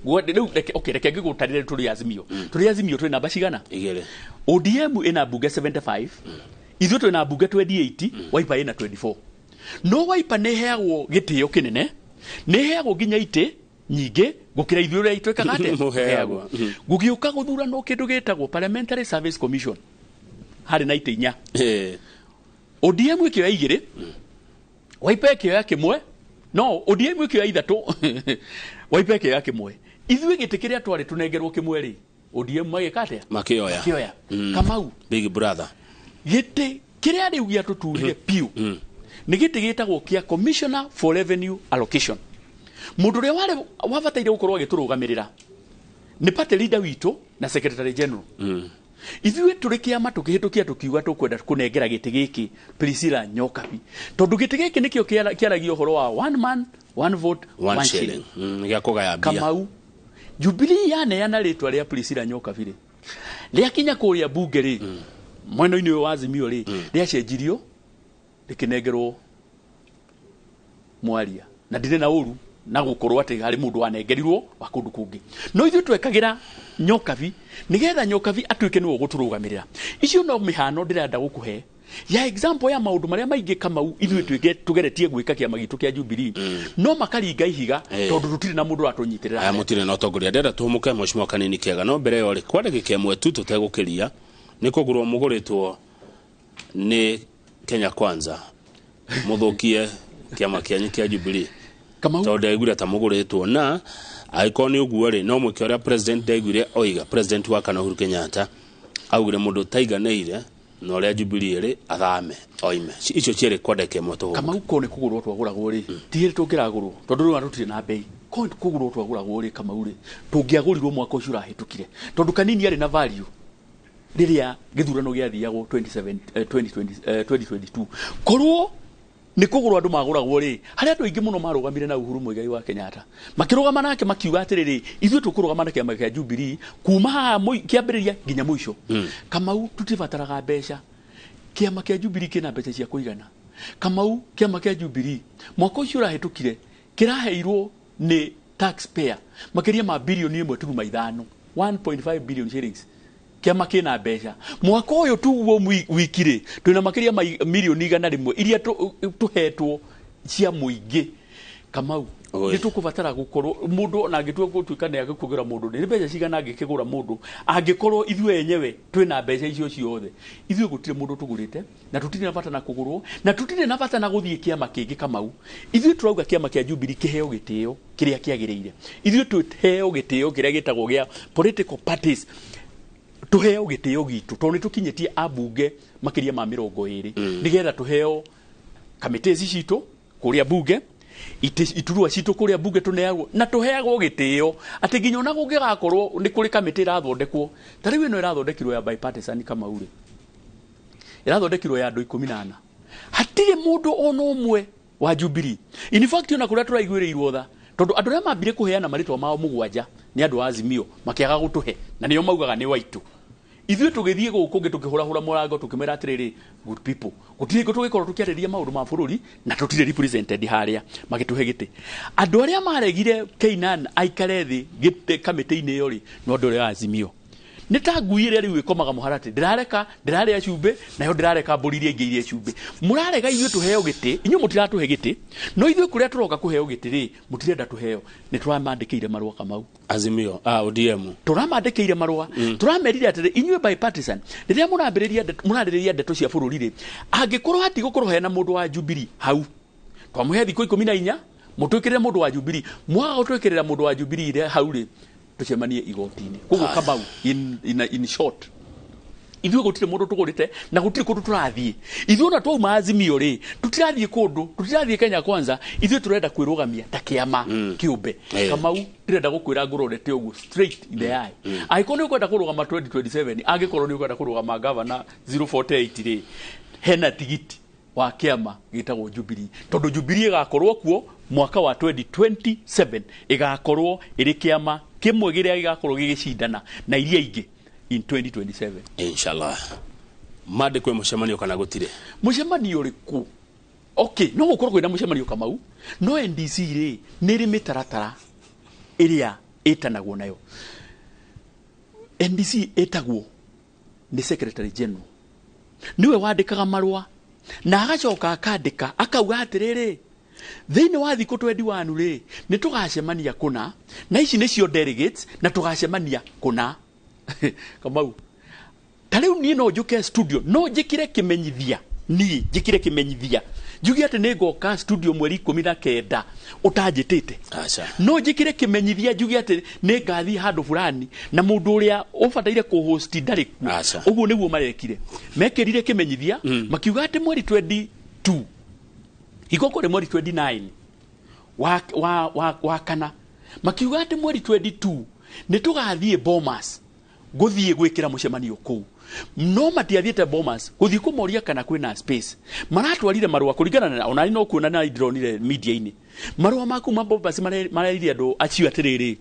B: rĩu okay, reke ngĩgũtarĩre tũrĩ Azimio. Tũrĩ Azimio tũrĩ namba cigana?
A: 2.
B: ODM ĩna mbunge 75, ithuĩ twĩna mbunge 28, Wiper ĩna 24. No Wiper nĩ ĩheagwo gĩtĩo kĩnene, nĩ ĩheagwo nginya itĩ nyingĩ gũkĩra ithuĩ ũrĩa itwĩkaga atĩa?
A: Mũheagwo.
B: Gũgĩũka gũthurano kĩndũ gĩtagwo Parliamentary Service Commission, harĩ na itĩ 4. ODM ĩkĩoya 2, Wiper ĩkĩoya 1, no ODM ĩkĩoya 3, Wiper ĩkĩoya 1. Ithuĩ gĩtĩ kĩrĩa twarĩ tũnengerwo 1 rĩ, ODM magĩka atĩa?
A: Makĩoya.
B: Makĩoya. Kamau,
A: Big Brother.
B: Gĩtĩ kĩrĩa rĩu gĩatũturire piũ nĩ gĩtĩ gĩtagwo kĩa Commissioner for Revenue Allocation. Mũndũ ũrĩa warĩ wabataire gũkorwo agĩtũrũgamĩrĩra nĩ party leader witũ na secretary general. Ithuĩ tũrĩ kĩama tũkĩhĩtũkia tũkiuga tũkwenda kũnengera gĩtĩ gĩkĩ Priscilla Nyokabi, tondũ gĩtĩ gĩkĩ nĩkĩo kĩaragia ũhoro wa one man one vote
A: one shilling, gĩa kũgaya mbia.
B: Kamau, Jubilee yaneana rĩtwa rĩa Priscilla Nyokabi rĩ, rĩakinya kũrĩa bunge rĩ, mwena-inĩ ũyũ wa Azimio rĩ, rĩacenjirio rĩkĩnengerwo Mwaria, na ndirĩ na ũru na gũkorwo atĩ harĩ mũndũ wanengerirwo wa kũndũ kũngĩ, no ithuĩ twekagĩra Nyokabi nĩgetha Nyokabi atuĩke nĩwe ũgũtũrũgamĩrĩra. Icio no mĩhano ndĩrenda gũkũhe Ya example ya maundu maria maingi Kamau ithuĩ tugeretie gwĩka kĩama gitũ kĩa Jubilee, no makaringa ihiga tondu tutire na mundu atunyitirira.
A: Aya, mutire na utongoria. Ndĩrenda tũhũmũke, mheshimiwa Kanini Kega, no mbere ĩyo rĩ, kwa ndagĩka ĩmwe tu tũtegũkĩria, nĩ kũgũrwo mũgũrĩtwo nĩ Kenya Kwanza mũthũkie kĩama kĩanyu kĩa Jubilee?
B: Kamau.
A: Tondũ ndaiguire ta mũgũrĩtwo, na angĩkorwo nĩ ũguo rĩ, no mwĩke ũrĩa president ndaiguire oiga, president wa kana Uhuru Kenyatta augire mũndũ ũtaiganĩire na ũrĩa Jubilee ĩrĩ athame oime. Icio cierĩ kwa ndagĩka ĩmwe tũhũmũke.
B: Kamau, ko nĩ kũgũrwo twagũragwo rĩ, ti hĩndĩ tũngĩragũrwo, tondũ rĩu tũtirĩ na mbei. Ko nĩ kũgũrwo twagũragwo rĩ, Kamau rĩ, tũngĩagũrirwo mwaka ũcio ũrahĩtũkire, tondũ Kanini arĩ na value rĩrĩa gĩthurano gĩathiagwo 27, 2020, 2022. Korwo nĩ kũgũrwo andũ magũragwo rĩ, harĩ andũ aingĩ mũno marũgamire na Uhuru Muigai wa Kenyatta, makĩrũgama nake makiuga atĩrĩrĩ, ithuĩ tũkũrũgama na kĩama kĩa Jubilee kuma haha kĩambĩrĩria nginya mũico. Kamau, tutibataraga mbeca. Kĩama kĩa Jubilee kĩna mbeca cia kũigana. Kamau, kĩama kĩa Jubilee mwaka ũcio ũrahĩtũkire kĩraheirwo nĩ taxpayer makĩria ma bilioni 1.5, 1.5 billion shillings. Kĩama kĩna mbeca. Mwaka ũyũ tuguo wiki rĩ, twĩna makĩria ma milioni 100 iria tũhetwo cia mũingĩ. Kamau,
A: Oi.
B: nĩ tũkũbatara gũkorwo mũndũ ona angĩtua gũtuĩka nĩ agĩkũgĩra mũndũ, nĩ mbeca cigana angĩkĩgũra mũndũ angĩkorwo ithuĩ enyewe twĩna mbeca icio ciothe? Ithuĩ gũtirĩ mũndũ tũgũrĩte, na tũtirĩ na bata na kũgũrwo, na tũtirĩ na bata na gũthiĩ kĩama kĩngĩ. Kamau, ithuĩ tũrauga kĩama kĩa Jubilee kĩheo gĩtĩo kĩrĩa kĩagĩrĩire. Ithuĩ tũheo gĩtĩo kĩrĩa gĩtagwo gĩa political parties, tuheo gĩtĩo gitũ, tondũ nĩ tũkinyĩtie ambunge makĩria ma 20, nĩgetha tũheo kamĩtĩ ici citũ kũrĩa bunge, iturwa citũ kũrĩa bunge tũneagwo na tũheagwo gĩtĩo, atĩ nginya ona kũngĩgakorwo nĩ kũrĩ kamĩtĩ ĩrathondekwo ta rĩu ĩno ĩrathondekirwo ya bipartisan. Kamau rĩ, ĩrathondekirwo ya andũ 14, hatirĩ mũndũ ona ũmwe wa Jubilee. In fact, ona kũrĩa tũraiguĩrĩirwo tha, tondũ andũ arĩa mambire kũheana marĩtwa mao mũgwanja nĩ andũ a Azimio, makĩaga gũtũhe, na nĩo maugaga nĩ waitũ. Ithuĩ tũgĩthiĩ gũkũ kũngĩ tũkĩhũrahũra mũrango tũkĩmera atĩrĩrĩ, good people, gũtirĩ hingo tũgĩkorwo tũkĩarĩria maũndũ ma bũrũri na tũtirĩ represented harĩa. Magĩtũhe gĩtĩ. Andũ arĩa maregire Keinan aikare thĩ gĩtĩ kamĩtĩ-inĩ ĩyo rĩ, no andũ arĩa a Azimio. Nĩ ta ngui ĩrĩa rĩu ĩkomaga mũharatĩ, ndĩrareka ndĩrarĩa cumbĩ, nayo ndĩrareka mbũri iria ingĩ irie cumbĩ. Mũrarega ithuĩ tũheo gĩtĩ, inyuĩ mũtiratũhe gĩtĩ, no ithuĩ kũrĩa tũroka kũheo gĩtĩ rĩ, mũtirenda tũheo. Nĩ tũramandĩkĩire marũa, Kamau.
A: Azimio, ODM.
B: Tũramandĩkĩire marũa, tũramerire atĩrĩ, inyuĩ bipartisan, rĩrĩa mũrambĩrĩria mũrarĩrĩria ndeto cia bũrũri rĩ, angĩkorwo hatigũkorwo hena mũndũ wa Jubilee hau, twamũhe thikũ 14 mũtwĩkĩrĩre mũndũ wa Jubilee. Mwaga gũtwĩkĩrĩra mũndũ wa Jubilee rĩ hau rĩ, tũcemanie igoti-inĩ. Koguo Kamau, in short, ithuĩ gũtirĩ mũndũ tũgũrĩte na gũtirĩ kũndũ tũrathiĩ. Ithuĩ ona twauma Azimio rĩ, tũtirathiĩ kũndũ, tũtirathiĩ Kenya Kwanza. Ithuĩ tũrenda kwĩrũgamia ta kĩama kĩũmbe. Kamau, ndĩrenda gũkwĩra ngũrorete ũguo straight in the eye, angĩkorwo nĩ ũkwenda kũrũgama 2027, angĩkorwo nĩ ũkwenda kũrũgama gavana 048 rĩ, hena tigiti wa kĩama gĩtagwo Jubilee, tondũ Jubilee ĩgakorwo kuo mwaka wa 2027, ĩgakorwo ĩrĩ kĩama kĩmwe kĩrĩa gĩgakorwo gĩgĩcindana na iria ingĩ in 2027.
A: Inshallah. Mande kwĩ mũcemanio kana gũtirĩ?
B: Mũcemanio ũrĩkũ? Okay, no gũkorwo kwĩna mũcemanio, Kamau, no NDC rĩ, nĩ ĩrĩ mĩtaratara ĩrĩa ĩtanagwo nayo. NDC ĩtagwo nĩ secretary general, nĩwe wandĩkaga marũa na agacoka akandĩka akauga atĩrĩrĩ, thĩinĩ wa thikũ 21 rĩ, nĩ tũgacemania kũna, na ici nĩcio delegates, na tũgacemania kũna. Kamau, ta rĩu niĩ no njũke studio, no njĩkĩre kĩmenyithia, niĩ njĩkĩre kĩmenyithia njuge atĩ nĩ ngoka studio mweri 19 ũtanjĩtĩte?
A: Aca.
B: No njĩkĩre kĩmenyithia njuge atĩ nĩ ngathiĩ handũ fulani na mũndũ ũrĩa ũbataire kũhost ndarĩ kuo?
A: Aca.
B: Ũguo nĩguo marekire. Mekĩrire kĩmenyithia makiuga atĩ mweri 22, hingo kũrĩ mweri 29 wa kana, makiuga atĩ mweri 22 nĩ tũgathiĩ Bomas gũthiĩ gwĩkĩra mũcemanio kũu, no matiathiĩte Bomas gũthiĩ kũmoria kana kwĩna space. Maratwarire marũa kũringana na ona no kuona na ndĩronire media-inĩ marũa ma kuma Bomas, marerire andũ acio atĩrĩrĩ,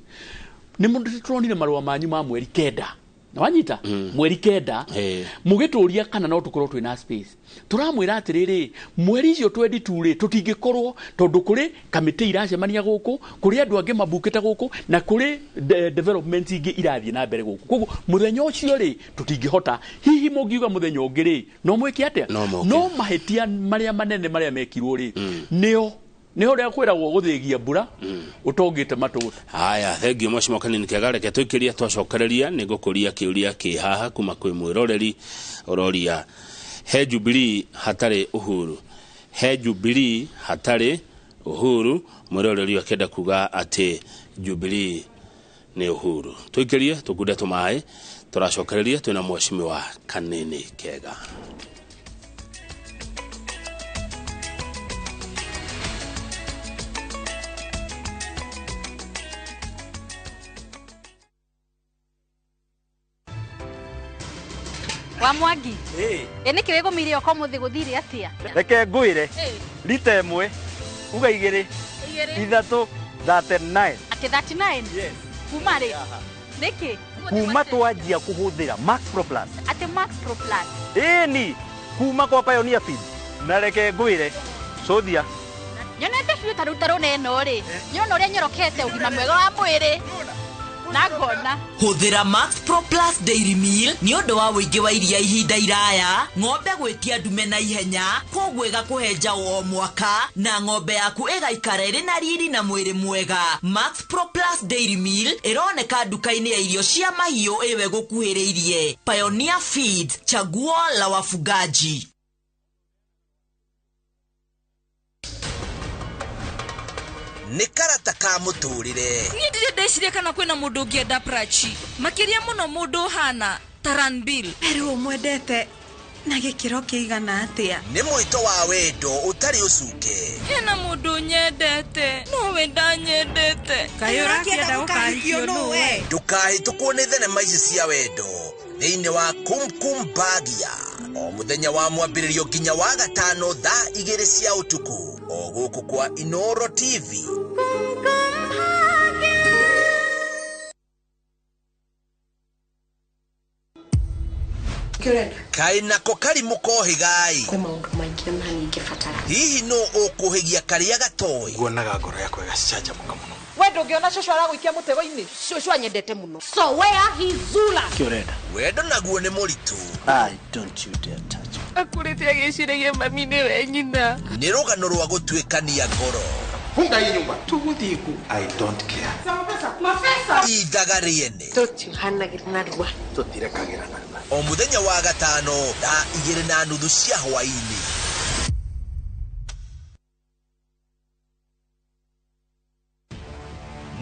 B: nĩ mũndũ tũronire marũa manyu ma mweri 9. Na wanyita mweri 9 mugituria kana no tukorwo twina space turamwira atiriri mweri icio 22 ri tutingikorwo tondu kuri kamiti iracemania guku kuri andu angi mabukite guku na kuri development ingi irathie na mbere guku koguo muthenya ucio ri tutingihota hihi mungiuga muthenya ungi ri no mwike atia no mahitia maria manene maria mekirwo ri nio ni uria kwiragwo guthigia mbura utongite matuguta.
A: Haya, thengiũ mheshimiwa Kanini Kega, reke twikiria twacokereria ni ngukuria kiuria ki haha kuma kwi mwiroreri uroria he Jubilee hatari Uhuru, he Jubilee hatari Uhuru. Mwiroreri akenda kuga ati Jubilee ni Uhuru. Twikirie tukunde tumae turacokereria twina mheshimiwa Kanini Kega.
C: Wa Mwangi ĩ nĩkĩ wĩgũmĩire oka ũmũthĩ gũthire atĩa?
D: Reke ngwĩre rita ĩmwe uga igĩrĩ ithatũ 39.
C: Atĩ 39?
D: Yes.
C: Kuma rĩ? Nĩkĩ?
D: Kuma twanjia kũhũthĩra Max Pro Plus.
C: Atĩ Max Pro Plus?
D: Ĩni kuma kwa Pioneer Feed. Na reke ngwĩre cũthia
C: nyonete biũ ta rĩu ta rũna ĩno rĩ nyona ũrĩa nyorokete ũgima mwega wa mwĩrĩ na ngona.
E: Hũthĩra Max Pro Plus Dairy Meal nĩ ũndũ wa ũingĩ wa iria ihinda iraya, ng'ombe gwĩtia ndume na ihenya, koguo ĩgakũhe njaũ o mwaka na ng'ombe yaku ĩgaikara ĩrĩ na riri na mwĩrĩ mwega. Max Pro Plus Dairy Meal ĩroneka nduka-inĩ ya irio cia mahiũ ĩwe gũkuhĩrĩirie. Pioneer Feed, chaguo la wafugaji.
F: Nĩ karata ka mũtũrĩre.
G: Niĩ ndirĩ ndeciria kana kwĩna mũndũ ũngĩenda Prachi makĩria mũno mũndũ ũhana Taranbil.
H: Rĩu ũmwendete na gĩkĩro kĩigana atĩa?
F: Nĩ mwĩto wa wendo ũtarĩ ũcuke.
G: Hena mũndũ nyendete nowe ndanyendete.
H: Kaĩ ũrakĩenda gũkahikio nũ we?
F: Ndũkahĩtũkwo nĩ thenema ici cia wendo thĩinĩ wa Kumkum Bhagia o mũthenya wa mwambĩrĩrio nginya wa gatano thaa 2 cia ũtukũ o gũkũ kwa Inoro TV. Kaĩ nako karimũ kohĩgai.
I: Kwĩ maũndũ maingĩ na ningĩbatara.
F: Hihi nũ ũkũhĩgia karĩa gatoĩ?
J: Nguonaga ngoro yakwa ĩgacanjamũka mũno.
K: We ndũngĩona cũcũ aragũikia mũtego-inĩ?
C: Cũcũ anyendete mũno. So where he Zula.
J: Kĩ ũrenda?
F: Wendo naguo nĩ mũritũ.
J: I don't you dare touch me.
G: Akũrĩte agĩciragia mami nĩwe nyina.
F: Nĩ rũgano rwa gũtuĩkania ngoro.
J: Funga hii nyumba. Tũgũthiĩ kũ? I don't care.
K: Mapesa.
F: Ithaga rĩene.
I: Tũtihanagĩra narua.
J: Tũtirekagĩra narua.
F: O mũthenya wa gatano thaa 2:30 cia hwaĩ-inĩ.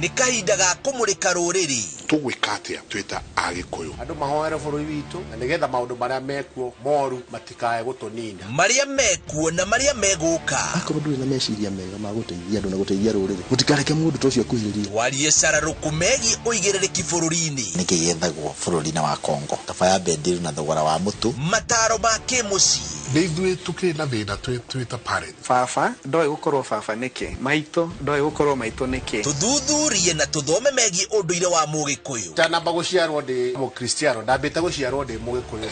F: Nĩ kahinda ga kũmũrĩka rũrĩrĩ.
L: Tũgwĩka atĩa twĩ ta Agĩkũyũ?
M: Andũ mahoere bũrũri witũ na nĩgetha maũndũ marĩa mekuo moru matikae gũtũnina.
F: Marĩa mekuo na marĩa megũka.
N: Akorwo ndũrĩ na meciria mega ma gũteithia andũ na gũteithia rũrĩrĩ, mũtikareke mũndũ ta ũcio akuhĩrĩrie.
F: Twarie cararũkũ megiĩ ũigĩrĩrĩki bũrũri-inĩ.
O: Nĩkĩ gĩethagwo bũrũri-inĩ wa Kongo? Kaba ya bendiru na thogora wa mũtu.
F: Mataro ma kĩmũciĩ.
L: Nĩ ithuĩ tũkĩrĩ na thĩna twĩ ta parents.
P: Baba ndoĩ gũkorwo baba nĩkĩ, maitũ ndoĩ gũkorwo maitũ nĩkĩ.
F: Tũthuthurie na tũthome megiĩ ũndũire wa Mũgĩkũyũ.
M: Ndanamba gũciarwo ndĩ Mũkristiano, ndambĩte gũciarwo ndĩ Mũgĩkũyũ.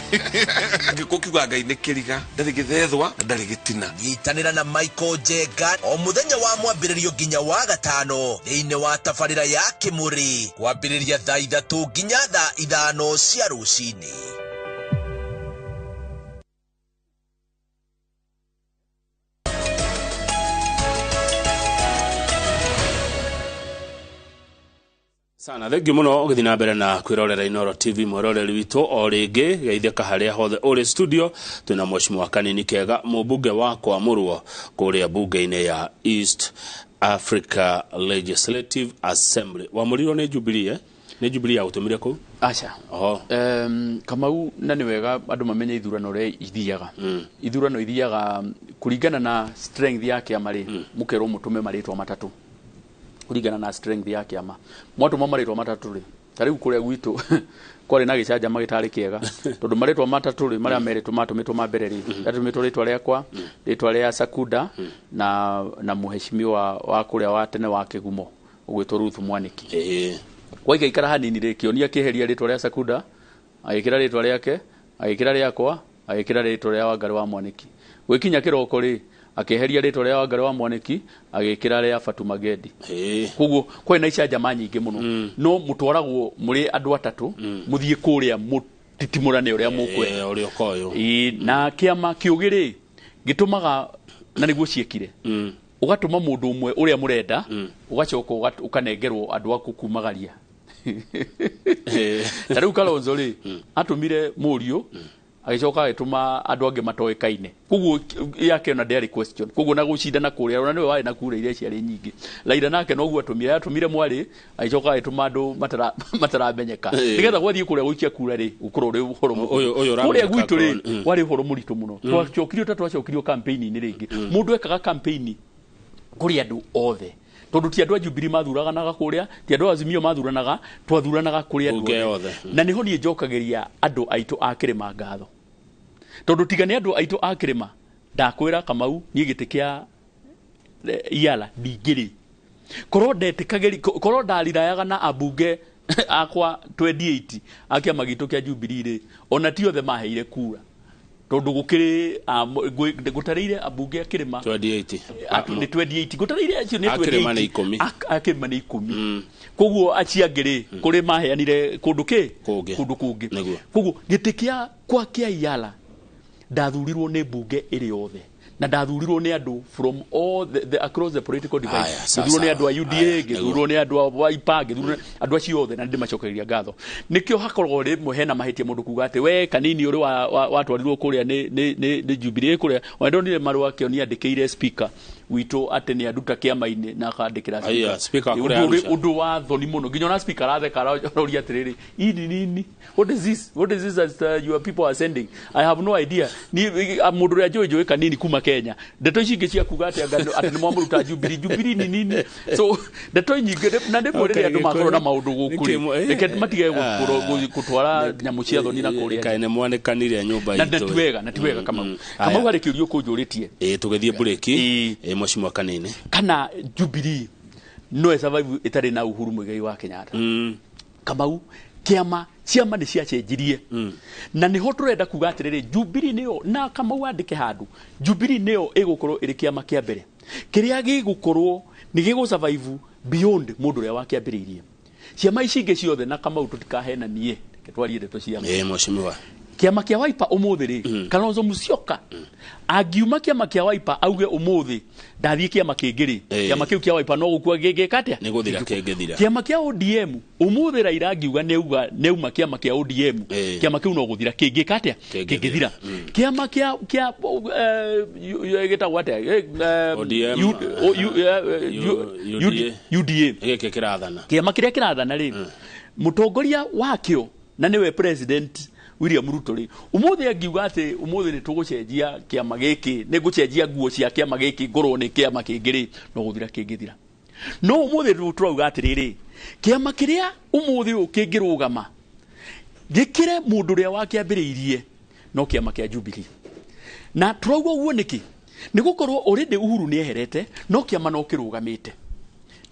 Q: Gĩkũ kiuga Ngai nĩ kĩriga, ndarĩ gĩthethwa na ndarĩ gĩtina.
F: Nyitanĩra na Michael Njenga o mũthenya wa mwambĩrĩrio nginya wa gatano thĩinĩ wa tabarĩra ya Kĩmũrĩ kwambĩrĩria thaa 3 nginya thaa 5 cia rũcinĩ.
A: Sana thengiũ mũno ũgĩthiĩ na mbere na kwĩrorera Inoro TV mwĩroreri witũ o rĩngĩ geithĩka harĩa hothe ũrĩ studio twĩna mheshimiwa Kanini Kega mũmbunge wa Kwamũrwo kũrĩa bunge-inĩ ya East Africa Legislative Assembly. Wamũrirwo nĩ Jubilee nĩ Jubilee yagũtũmire kũu?
B: Aca.
A: Oho.
B: Kamau na nĩ wega andũ mamenye ithurano ũrĩa ithiaga. Ithurano ithiaga kũringana na strength ya kĩama rĩ, mũkerwo mũtũme marĩtwa matatũ. Kũringana na strength ya kĩama. Mwatũma marĩtwa matatũ rĩ, ta rĩu kũrĩa gwitũ kwarĩ na gĩcanjama gĩtarĩ kĩega tondũ marĩtwa matatũ rĩ marĩa merĩtwo matũmĩtwo ma mbere rĩ, yatũmĩtwo rĩtwa rĩakwa, rĩtwa rĩa Sakuda na mũheshimiwa wa kũrĩa wa tene wa Kĩgumo ũgwĩtwo Ruth Mwaniki. Gwaikaikara hanini rĩ, kĩonia kĩeheria rĩtwa rĩa Sakuda Agĩkĩra rĩtwa rĩake, agĩkĩra rĩakwa, agĩkĩra rĩtwa rĩa Wangarĩ wa Mwaniki. Gwĩkinya kĩroko rĩ, akĩeheria rĩtwa rĩa Wangarĩ wa Mwaniki, agĩkĩra rĩa Fatuma Gendi. Koguo kwarĩ na icanjama nyingĩ mũno, no mũtwaragwo mũrĩ andũ atatũ, mũthiĩ kũrĩa mũtitimũrane ũrĩa mũkwenda.
A: Ũrĩa ũkoyũ.
B: Na kĩama kĩũgĩ rĩ, gĩtũmaga na nĩguo ciĩkire, ũgatũma mũndũ ũmwe ũrĩa mũrenda, ũgacoka ũkanengerwo andũ aku kumagaria. Ta rĩu Kalonzo rĩ, atũmire mũriũ, agĩcoka agĩtũma andũ angĩ matoĩkaine. Koguo yake ona ndĩarĩ question. Koguo na gũcindana kũrĩa, ona nĩwe warĩ na kura iria ciarĩ nyingĩ. Raila nake noguo atũmire mwarĩ, agĩcoka agĩtũma andũ mataramenyeka, nĩgetha gwathiĩ kũrĩa gũikia kura rĩ, gũkorwo ũrĩ ũhoro
A: mũritũ.
B: Kũrĩa gwitũ rĩ, warĩ ũhoro mũritũ mũno. Twacokirio ta twacokirio campaign-inĩ rĩngĩ. Mũndũ ekaga campaign kũrĩ andũ othe, tondũ ti andũ a Jubilee mathuranaga kũrĩa, ti andũ a Azimio mathuranaga, twathuranaga kũrĩ andũ othe. Na nĩho niĩ njokagĩria andũ aitũ a kĩrĩma ngatho, tondũ tiga nĩ andũ aitũ a kĩrĩma, ndakwĩra Kamau, niĩ gĩtĩ kĩa Iala ndingĩrĩ. Korwo ndetĩkagĩri, korwo ndarirayaga na ambunge akwa 28 a kĩama gitũ kĩa Jubilee rĩ, ona ti othe maheire kura, tondũ gũkĩrĩ ngũtarĩire ambunge a kĩrĩma
A: 28,
B: nĩ 28 ngũtarĩire acio nĩ
A: 28, akĩrĩma nĩ 10,
B: akĩrĩma nĩ 10. Koguo acio angĩ rĩ, kũrĩ maheanire kũndũ kĩ kũndũ kũngĩ. Koguo gĩtĩ kĩa kwa kĩa Iala ndathurirwo nĩ mbunge ĩrĩ yothe, na ndathurirwo nĩ andũ from all the across the political divide. Ngĩthurwo nĩ andũ a UDA, ngĩthurwo nĩ andũ a Wiper, ngĩthurwo andũ acio othe, na ndĩmacokeria ngatho. Nĩkĩo hakoragwo rĩmwe hena mahĩtia mũndũ kuga atĩ we Kanini ũrĩ watwarirwo kũrĩa nĩ Jubilee kũrĩa, ona ndonire marũa kĩonia andĩkĩire speaker witũ atĩ nĩ anduta kĩama-inĩ na akandĩkĩra
A: speaker.
B: Ũndũ wa thoni mũno, nginya ona speaker aratheka aroria atĩrĩrĩ, ini nini, what is this, what is this that your people are sending? I have no idea. Ni mũndũ ũrĩa njũĩ Kanini kuma Kenya, ndeto ici ingĩ cia kuga atĩ atĩ nĩ mwamũruta Jubilee, Jubilee ni nini? So ndeto nyingĩ, na ndĩmwe rĩrĩa andũ makorwo na maũndũ gũkũ rĩ, reke matige gũtwara nyamũ cia thoni na kũrĩa.
A: Kaĩ nĩ mwanĩkanire nyũmba
B: itũ. Na ti wega, na ti wega Kamau. Kamau harĩ kĩũria ũkũnjũrĩtie.
A: Tũgĩthiĩ mburĩki, mheshimiwa Kanini.
B: Kana Jubilee no ĩsurvive ĩtarĩ na Uhuru Muigai wa Kenyatta? Kamau, kĩama ciama nĩ ciacenjirie, na nĩho tũrenda kuga atĩrĩrĩ, Jubilee nĩyo, na Kamau andĩke handũ, Jubilee nĩyo ĩgũkorwo ĩrĩ kĩama kĩa mbere kĩrĩa gĩgũkorwo nĩ gĩgũ survive beyond mũndũ ũrĩa wakĩambĩrĩirie. Ciama ici ingĩ ciothe, na Kamau tũtikahenanie, reke twarie ndeto ciama.
A: Mheshimiwa.
B: Kĩama kĩa Wiper ũmũthĩ rĩ, Kalonzo Musyoka angiuma kĩama kĩa Wiper auge ũmũthĩ ndathiĩ kĩama kĩngĩ rĩ, kĩama kĩu kĩa Wiper no gũkua gĩngĩka atĩa?
A: Nĩ gũthira kĩngĩthira.
B: Kĩama kĩa ODM ũmũthĩ Raila angiuga nĩauga nĩauma kĩama kĩa ODM, kĩama kĩu no gũthira kĩngĩka atĩa? Kĩngĩthira. Kĩama kĩa gĩtagwo atĩa?
A: ODM,
B: UDA
A: gĩkĩ kĩrathana.
B: Kĩama kĩrĩa kĩrathana rĩ, mũtongoria wakĩo na nĩwe President William Ruto rĩ, ũmũthĩ angiuga atĩ ũmũthĩ nĩ tũgũcenjia kĩama gĩkĩ, nĩ ngũcenjia nguo cia kĩama gĩkĩ ngorwo nĩ kĩama kĩngĩ rĩ, no gũthira kĩngĩthira. No ũmũthĩ rĩu tũrauga atĩrĩrĩ, kĩama kĩrĩa ũmũthĩ ũyũ kĩngĩrũgama gĩkĩre mũndũ ũrĩa wakĩambĩrĩirie no kĩama kĩa Jubilee. Na tũrauga ũguo nĩkĩ? Nĩ gũkorwo already Uhuru nĩ eherete, no kĩama no kĩrũgamĩte.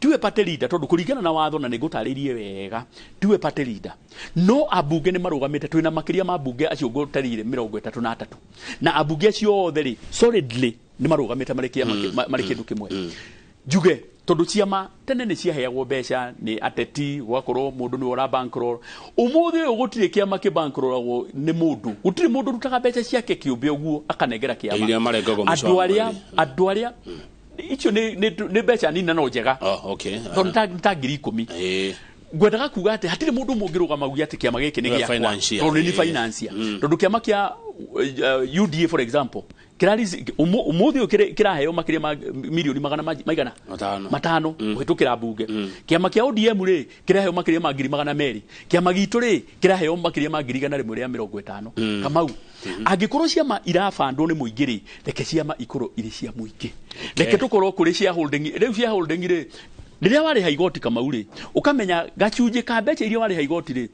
B: Tiwe party leader, tondũ kũringana na watho, na nĩ ngũtarĩirie wega, tiwe party leader, no ambunge nĩ marũgamĩte. Twĩna makĩria ma ambunge acio ngũtarĩire 33, na ambunge acio othe rĩ, solidly nĩ marũgamĩte marĩ kĩama, marĩ kĩndũ kĩmwe. Njuge tondũ ciama tene nĩ ciaheagwo mbeca nĩ ateti, gũgakorwo mũndũ nĩwe ũra bankroll. Ũmũthĩ ũyũ gũtirĩ kĩama kĩ bankrollagwo nĩ mũndũ, gũtirĩ mũndũ ũrutaga mbeca ciake kĩũmbe ũguo akanengera kĩama.
A: Iria marengagwo mũico
B: andũ
A: wa
B: arĩa
A: mweri.
B: Andũ arĩa icio nĩ mbeca nini na no njega, tondũ ta 10,000. Ngwendaga kuga atĩ hatirĩ mũndũ mũngĩrũgama auge atĩ kĩama gĩkĩ nĩ
A: Nĩwe
B: gĩakwa,
A: financier.
B: tondũ nĩ financier. Tondũ kĩama kĩa UDA, for example, kĩrari ũmũthĩ ũyũ kĩraheo makĩria ma mirioni magana maigana
A: 5.
B: 5 kũhĩtũkĩra mbunge. Kĩama kĩa ODM rĩ, kĩraheo makĩria ma 200,000. Kĩama gitũ rĩ, kĩraheo makĩria ma 150,000. Kamau, angĩkorwo ciama irabandwo nĩ mũingĩ rĩ, reke ciama ikorwo irĩ cia mũingĩ, reke tũkorwo kũrĩ shareholding. Rĩu shareholding rĩ, rĩrĩa warĩha igoti, Kamau rĩ, ũkamenya gacunjĩ ka mbeca iria warĩha igoti rĩ,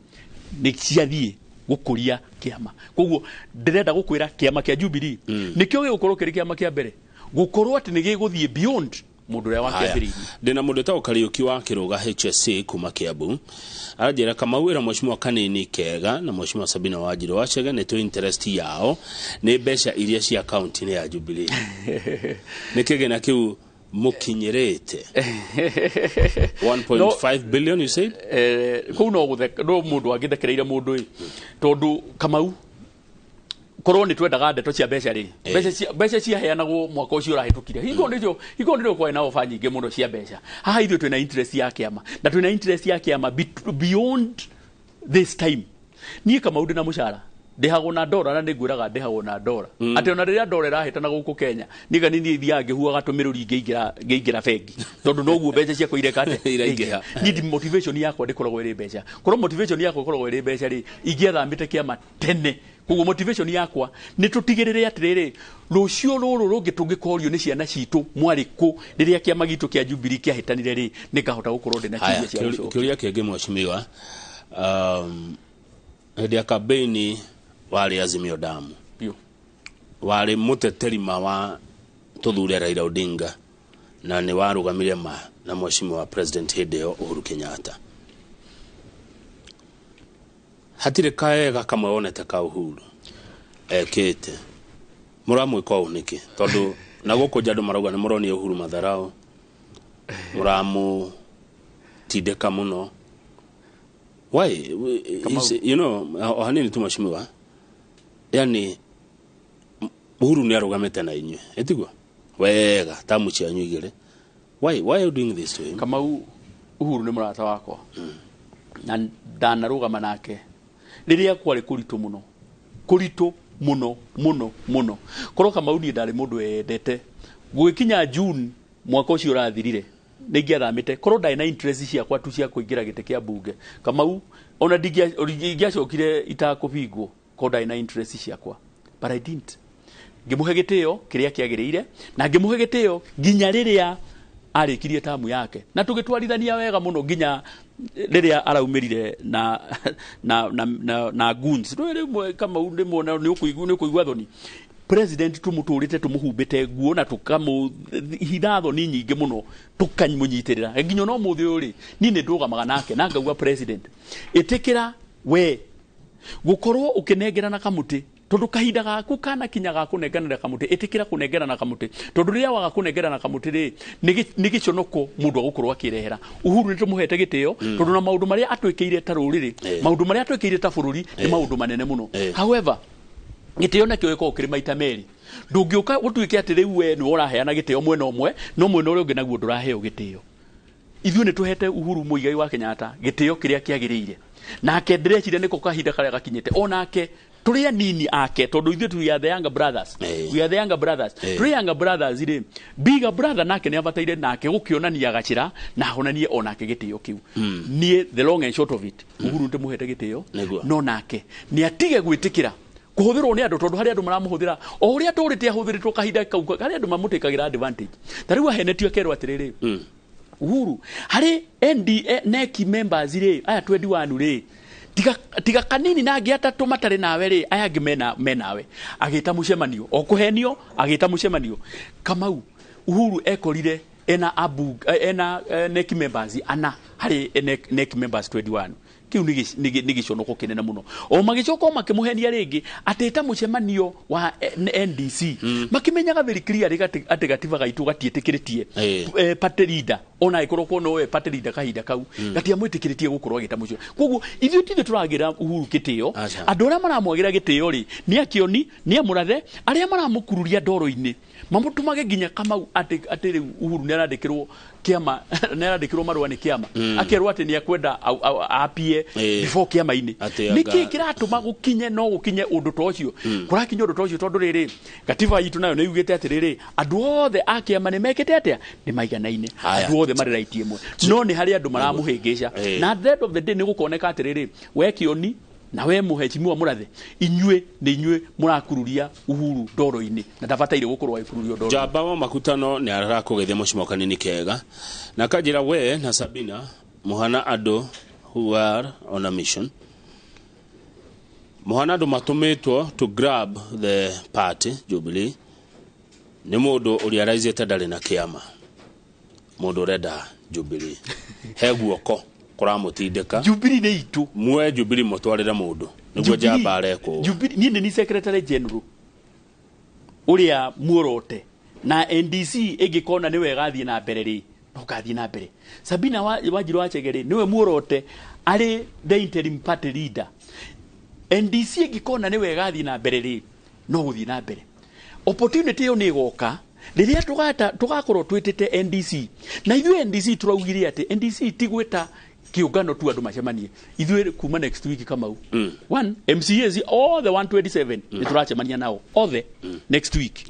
B: nĩ ciathiĩ gũkũria kĩama. Koguo ndĩrenda gũkwĩra kĩama kĩa Jubilee nĩkĩo gĩgũkorwo kĩrĩ kĩama kĩa mbere gũkorwo atĩ nĩ gĩgũthiĩ beyond Mũndũ ũrĩa wakĩambĩrĩirie.
A: Ndĩna mũndũ wĩtagwo Kariũki wa Kĩrũga HSC kuma Kiambu, aranjĩra Kamau ĩra mheshimiwa Kanini Kega na mheshimiwa Sabina Wanjirũ Wachege nĩ tũ interest yao nĩ mbeca iria cia kaunti-inĩ ya Jubilee. Nĩ kĩgĩna kĩu mũkinyĩrĩte 1.5 billion, you said?
B: Kũu no gũtheka, no mũndũ angĩthekereire mũndũ ĩ, tondũ Kamau, korwo nĩ twendaga ndeto cia mbeca rĩ, mbeca ciaheanagwo mwaka ũcio ũrahĩtũkire. Hingo nĩcio, hingo nĩrĩo kwarĩ na oba nyingĩ mũno cia mbeca. Haha ithuĩ twĩna interest ya kĩama, na twĩna interest ya kĩama beyond this time. Niĩ Kamau ndĩna mũcara, ndĩhagwo na ndora, na nĩngwĩraga ndĩhagwo na ndora, atĩ ona rĩrĩa ndora ĩrahĩtana gũkũ Kenya, niĩ gani niĩ thiaga ngĩhuaga tũmĩrũri ngĩingĩra bengi, tondũ noguo mbeca ciakwa ireka atĩa?
A: Iraingĩha.
B: Niĩ ndi motivation yakwa ndĩkoragwo ĩrĩ mbeca. Korwo motivation yakwa ĩkoragwo ĩrĩ mbeca rĩ, ingĩathamĩte kĩama tene. Koguo motivation yakwa nĩ tũtigĩrĩre atĩrĩrĩ, rũciũ rũrũ rũngĩ tũngĩkorio nĩ ciana citũ, mwarĩ kũ rĩrĩa kĩama gitũ kĩa Jubilee kĩahĩtanire rĩ, nĩngahota gũkorwo ndĩna
A: Haya,
B: ciũria cia gũcokia.
A: Kĩũria kĩngĩ, mheshimiwa, hĩndĩ ya campaign warĩ Azimio Damu.
B: Biũ.
A: Warĩ mũteteri ma wa tũthure Raila Odinga, na nĩ warũgamire ma na mheshimiwa president hĩndĩ ĩyo Uhuru Kenyatta. Hatirĩ kaega kamwe wonete ka Uhuru ekĩte. Mũramwĩka ũũ nĩkĩ? Tondũ na gũkũ nja andũ marauga nĩ mũronia Uhuru matharau, mũramũtindĩka mũno. Why? O hanini tu mheshimiwa, yani Uhuru nĩ arũgamĩte na inyuĩ, ĩtiguo wega tamu cianyu igĩrĩ. Why are you doing this to him?
B: Kamau, Uhuru nĩ mũrata wakwa, na ndanarũgama nake rĩrĩa kwarĩ kũritũ mũno, kũritũ mũno mũno mũno. Korwo Kamau niĩ ndarĩ mũndũ wendete gũgĩkinya June mwaka ũcio ũrathirire, nĩ ingĩathamĩte. Korwo ndarĩ na interest ciakwa tu cia kũingĩra gĩtĩ kĩa mbunge, Kamau, ona ingĩacokire itakũbingwo korwo ndarĩ na interest ciakwa, but I didn't. Ngĩmũhe gĩtĩo kĩrĩa kĩagĩrĩire, na ngĩmũhe gĩtĩo nginya rĩrĩa arĩkirie tamu yake, na tũgĩtwarithania wega mũno nginya rĩrĩa araumĩrire na goons. Rĩu rĩmwe Kamau rĩmwe nĩ ũkũigua thoni. President tũmũtũrĩte tũmũhumbĩte nguo na tũkamũhitha thoni nyingĩ mũno, tũkamũnyitĩrĩra nginya no mũthĩ ũyũ rĩ, niĩ nĩ ndũgamaga nake na ngauga, "President, ĩtĩkĩra we gũkorwo ũkĩnengerana kamũtĩ, tondũ kahinda gaku kana kinya ga kũnenganĩra kamũtĩ, ĩtĩkĩra kũnengerana kamũtĩ, tondũ rĩrĩa waga kũnengerana kamũtĩ rĩ, nĩ gĩconoko mũndũ agũkorwo akĩrehera." Uhuru nĩ tũmũhete gĩtĩo, tondũ na maũndũ marĩa atwĩkĩire ta rũrĩrĩ, maũndũ marĩa atwĩkĩire ta bũrũri nĩ maũndũ manene mũno. However, gĩtĩo nakĩo gĩkoragwo kĩrĩ maita merĩ. Ndũngĩũka ũtuĩke atĩ rĩu we nĩwe ũraheana gĩtĩo mwena ũmwe, no mwena ũrĩa ũngĩ naguo ndũraheo gĩtĩo. Ithuĩ nĩ tũhete Uhuru Muigai wa Kenyatta gĩtĩo kĩrĩa kĩagĩrĩire, nake ndĩreciria nĩko kahinda karĩa gakinyĩte onake tũrĩ anini ake, tondũ ithuĩ we are the younger brothers, we are the younger brothers. Tũrĩ younger brothers rĩ, bigger brother nake nĩ abataire nake gũkĩonania gacĩra na ahonanie onake gĩtĩo kĩu. Niĩ, the long and short of it, Uhuru nĩtũmũhete gĩtĩo, no nake nĩ atige gwĩtĩkĩra kũhũthĩrwo nĩ andũ, tondũ harĩ andũ maramũhũthĩra o ũrĩa tũrĩte ahũthĩrĩtwo kahinda kau. Harĩ andũ mamũtĩkagĩra advantage. Ta rĩu ahenetio akerwo atĩrĩrĩ, Uhuru harĩ ND NEC members rĩ, aya 21 rĩ, tiga kanini na angĩ atatũ matarĩ nawe rĩ, aya angĩ mena menawe. Agĩta mũcemanio, o kũhenio agĩta mũcemanio. Kamau, Uhuru ekorire ena abu ena NEC members ana harĩ NEC members 21. Kĩu nĩ gĩconoko kĩnene mũno. O magĩcoka o makĩmũhenia rĩngĩ atĩta mũcemanio wa NDC, makĩmenyaga very clearly atĩ gatiba gaitũ gatiĩtĩkĩrĩtie party leader, ona ĩkorwo kwa nowe party leader kahinda kau, gatiamwĩtĩkĩrĩtie gũkorwo agĩta mũcio. Koguo ithuĩ tithuĩ tũragĩra Uhuru gĩtĩo. Andũ arĩa maramwagĩra gĩtĩo rĩ, nĩ akĩoni, nĩ amũrathe arĩa maramũkururia ndoro-inĩ, mamũtũmage nginya Kamau atĩ rĩu Uhuru nĩ arandĩkĩrwo kĩama, nĩ arandĩkĩrwo marũa nĩ kĩama, akerwo atĩ nĩ akwenda apie before kĩama-inĩ.
A: Atĩ
B: Nĩ kĩĩ kĩratũma gũkinye no gũkinye ũndũ ta ũcio? Kũrakinya ũndũ ta ũcio tondũ rĩrĩ, gatiba itũ nayo nĩ yugĩte atĩrĩrĩ, andũ othe a kĩama nĩ mekĩte atĩa? Nĩ maiganaine. Andũ othe marĩ right ĩmwe, no nĩ harĩ andũ maramũhĩngĩca. Na at the end of the day nĩ gũkoneka atĩrĩrĩ, we Kĩoni na we mũhecimiwa Mũrathe, inyuĩ nĩ inyuĩ mũrakururia Uhuru ndoro-inĩ, na ndabataire gũkorwo agĩkururio ndoro.
A: Njamba wa makutano nĩ arakũgeithia mũcimo Kanini Kega, na kanjĩra we na Sabina mũhana andũ who are on a mission, mũhana andũ matũmĩtwo to grab the party Jubilee nĩ mũndũ ũrĩa araizĩte ndarĩ na kĩama. Mundu urenda Jubilee he guoko kuramutindika.
B: Jubilee nĩ itũ.
A: Mwe Jubilee mutwarire mundu niguo njamba arekwo.
B: Jubilee niĩ nĩ secretary general uria muorote na NDC ĩngĩkona nĩ wega athiĩ na mbere rĩ no gathiĩ na mbere. Sabina Wanjiru wa Chege rĩ nĩwe muorote arĩ the interim party leader. NDC ĩngĩkona nĩ wega athiĩ na mbere rĩ no gũthiĩ na mbere. Opportunity ĩyo nĩ ĩgoka rĩrĩa tũgakorwo twĩtĩte NDC. Na ithuĩ NDC tũraugire atĩ NDC ti gwĩta kĩũngano tu andũ macemanie. Ithuĩ kuma next week Kamau. One MCAs all the 127 nĩ tũracemania nao othe next week.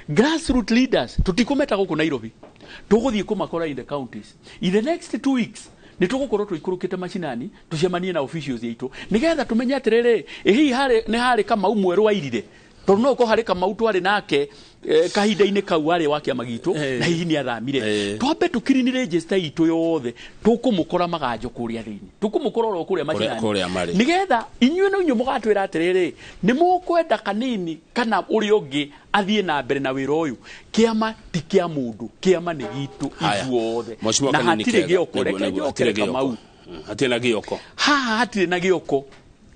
B: Grassroots leaders tũtikũmeta gũkũ Nairobi. Tũgũthiĩ kũmakora in the counties. In the next 2 weeks nĩ tũgũkorwo tũikũrũkĩte macinani tũcemanie na officials aitũ nĩgetha tũmenye atĩrĩrĩ ĩ hihi nĩ harĩ Kamau mwerũ wairire. Tondũ no ũkorwo harĩ Kamau twarĩ nake kahinda-inĩ kau arĩ wa kĩama gitũ na hihi nĩ athamire. Twambe tũkirini register itũ yothe tũkũmũkora maganjo kũrĩa thĩinĩ. Tũkũmũkora oro kũrĩa macinani. Nĩgetha inyuĩ no inyuĩ mũgatwĩra atĩrĩrĩ nĩ mũkwenda Kanini kana ũrĩa ũngĩ athiĩ na mbere na wĩra ũyũ. Kĩama ti kĩa mũndũ, kĩama nĩ gitũ ithuothe. Na hatirĩ gĩoko, reke njokere Kamau.
A: Hatirĩ na gĩoko.
B: Haha hatirĩ na gĩoko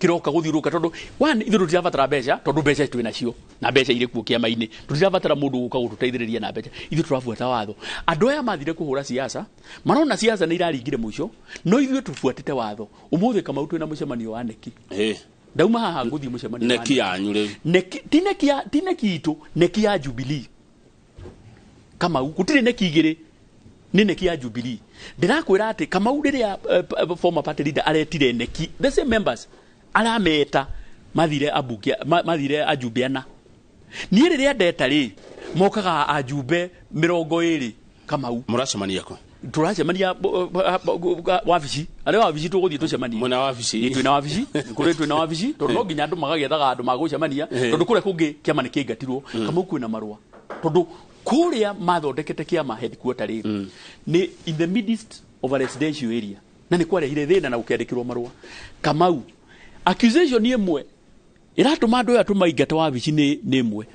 B: kiroka guthiuruka tondu one ithuĩ tũtirabatara mbeca tondu mbeca twĩ nacio na mbeca irĩ kuo kĩama-inĩ. Tũtirabatara mũndũ gũka gũtũteithĩrĩria na mbeca. Ithuĩ tũrabuata watho. Andũ aya mathire kũhũra siasa marona siasa nĩ iraringire mũico no ithuĩ tũbuatĩte watho. Ũmũthĩ Kamau twĩna mũcemanio wa neki. Ndauma haha ngũthiĩ mũcemanio wa
A: neki yanyu rĩu.
B: Neki ti neki ya ti neki itũ, neki ya Jubilee. Kamau gũtirĩ neki igĩrĩ nĩ neki ya Jubilee. Ndĩrakwĩra atĩ Kamau rĩrĩa former party leader aretire neki the same members arameta mathire abunge mathire ajumbe ana. Niĩ rĩrĩa ndeta rĩ mokaga ajumbe 20 Kamau.
A: Mũracemania kũ?
B: Tũracemania wabici. Arĩa wabici tũgũthiĩ tũcemanie.
A: Mwena wabici.
B: Twĩna wabici, kũrĩ twĩna wabici tondũ no nginya andũ magagĩethaga andũ magũcemania tondũ kũrĩa kũngĩ kĩama nĩ kĩingatirwo. Kamau kwĩna marũa tondũ kũrĩa mathondekete kĩama headquarter rĩ nĩ in the midst of a residential area na nĩ kwarehire thĩna na gũkĩandĩkĩrwo marũa. Kamau accusation ĩmwe ĩratũma andũ aya tũmaingate wabici nĩ ĩmwe.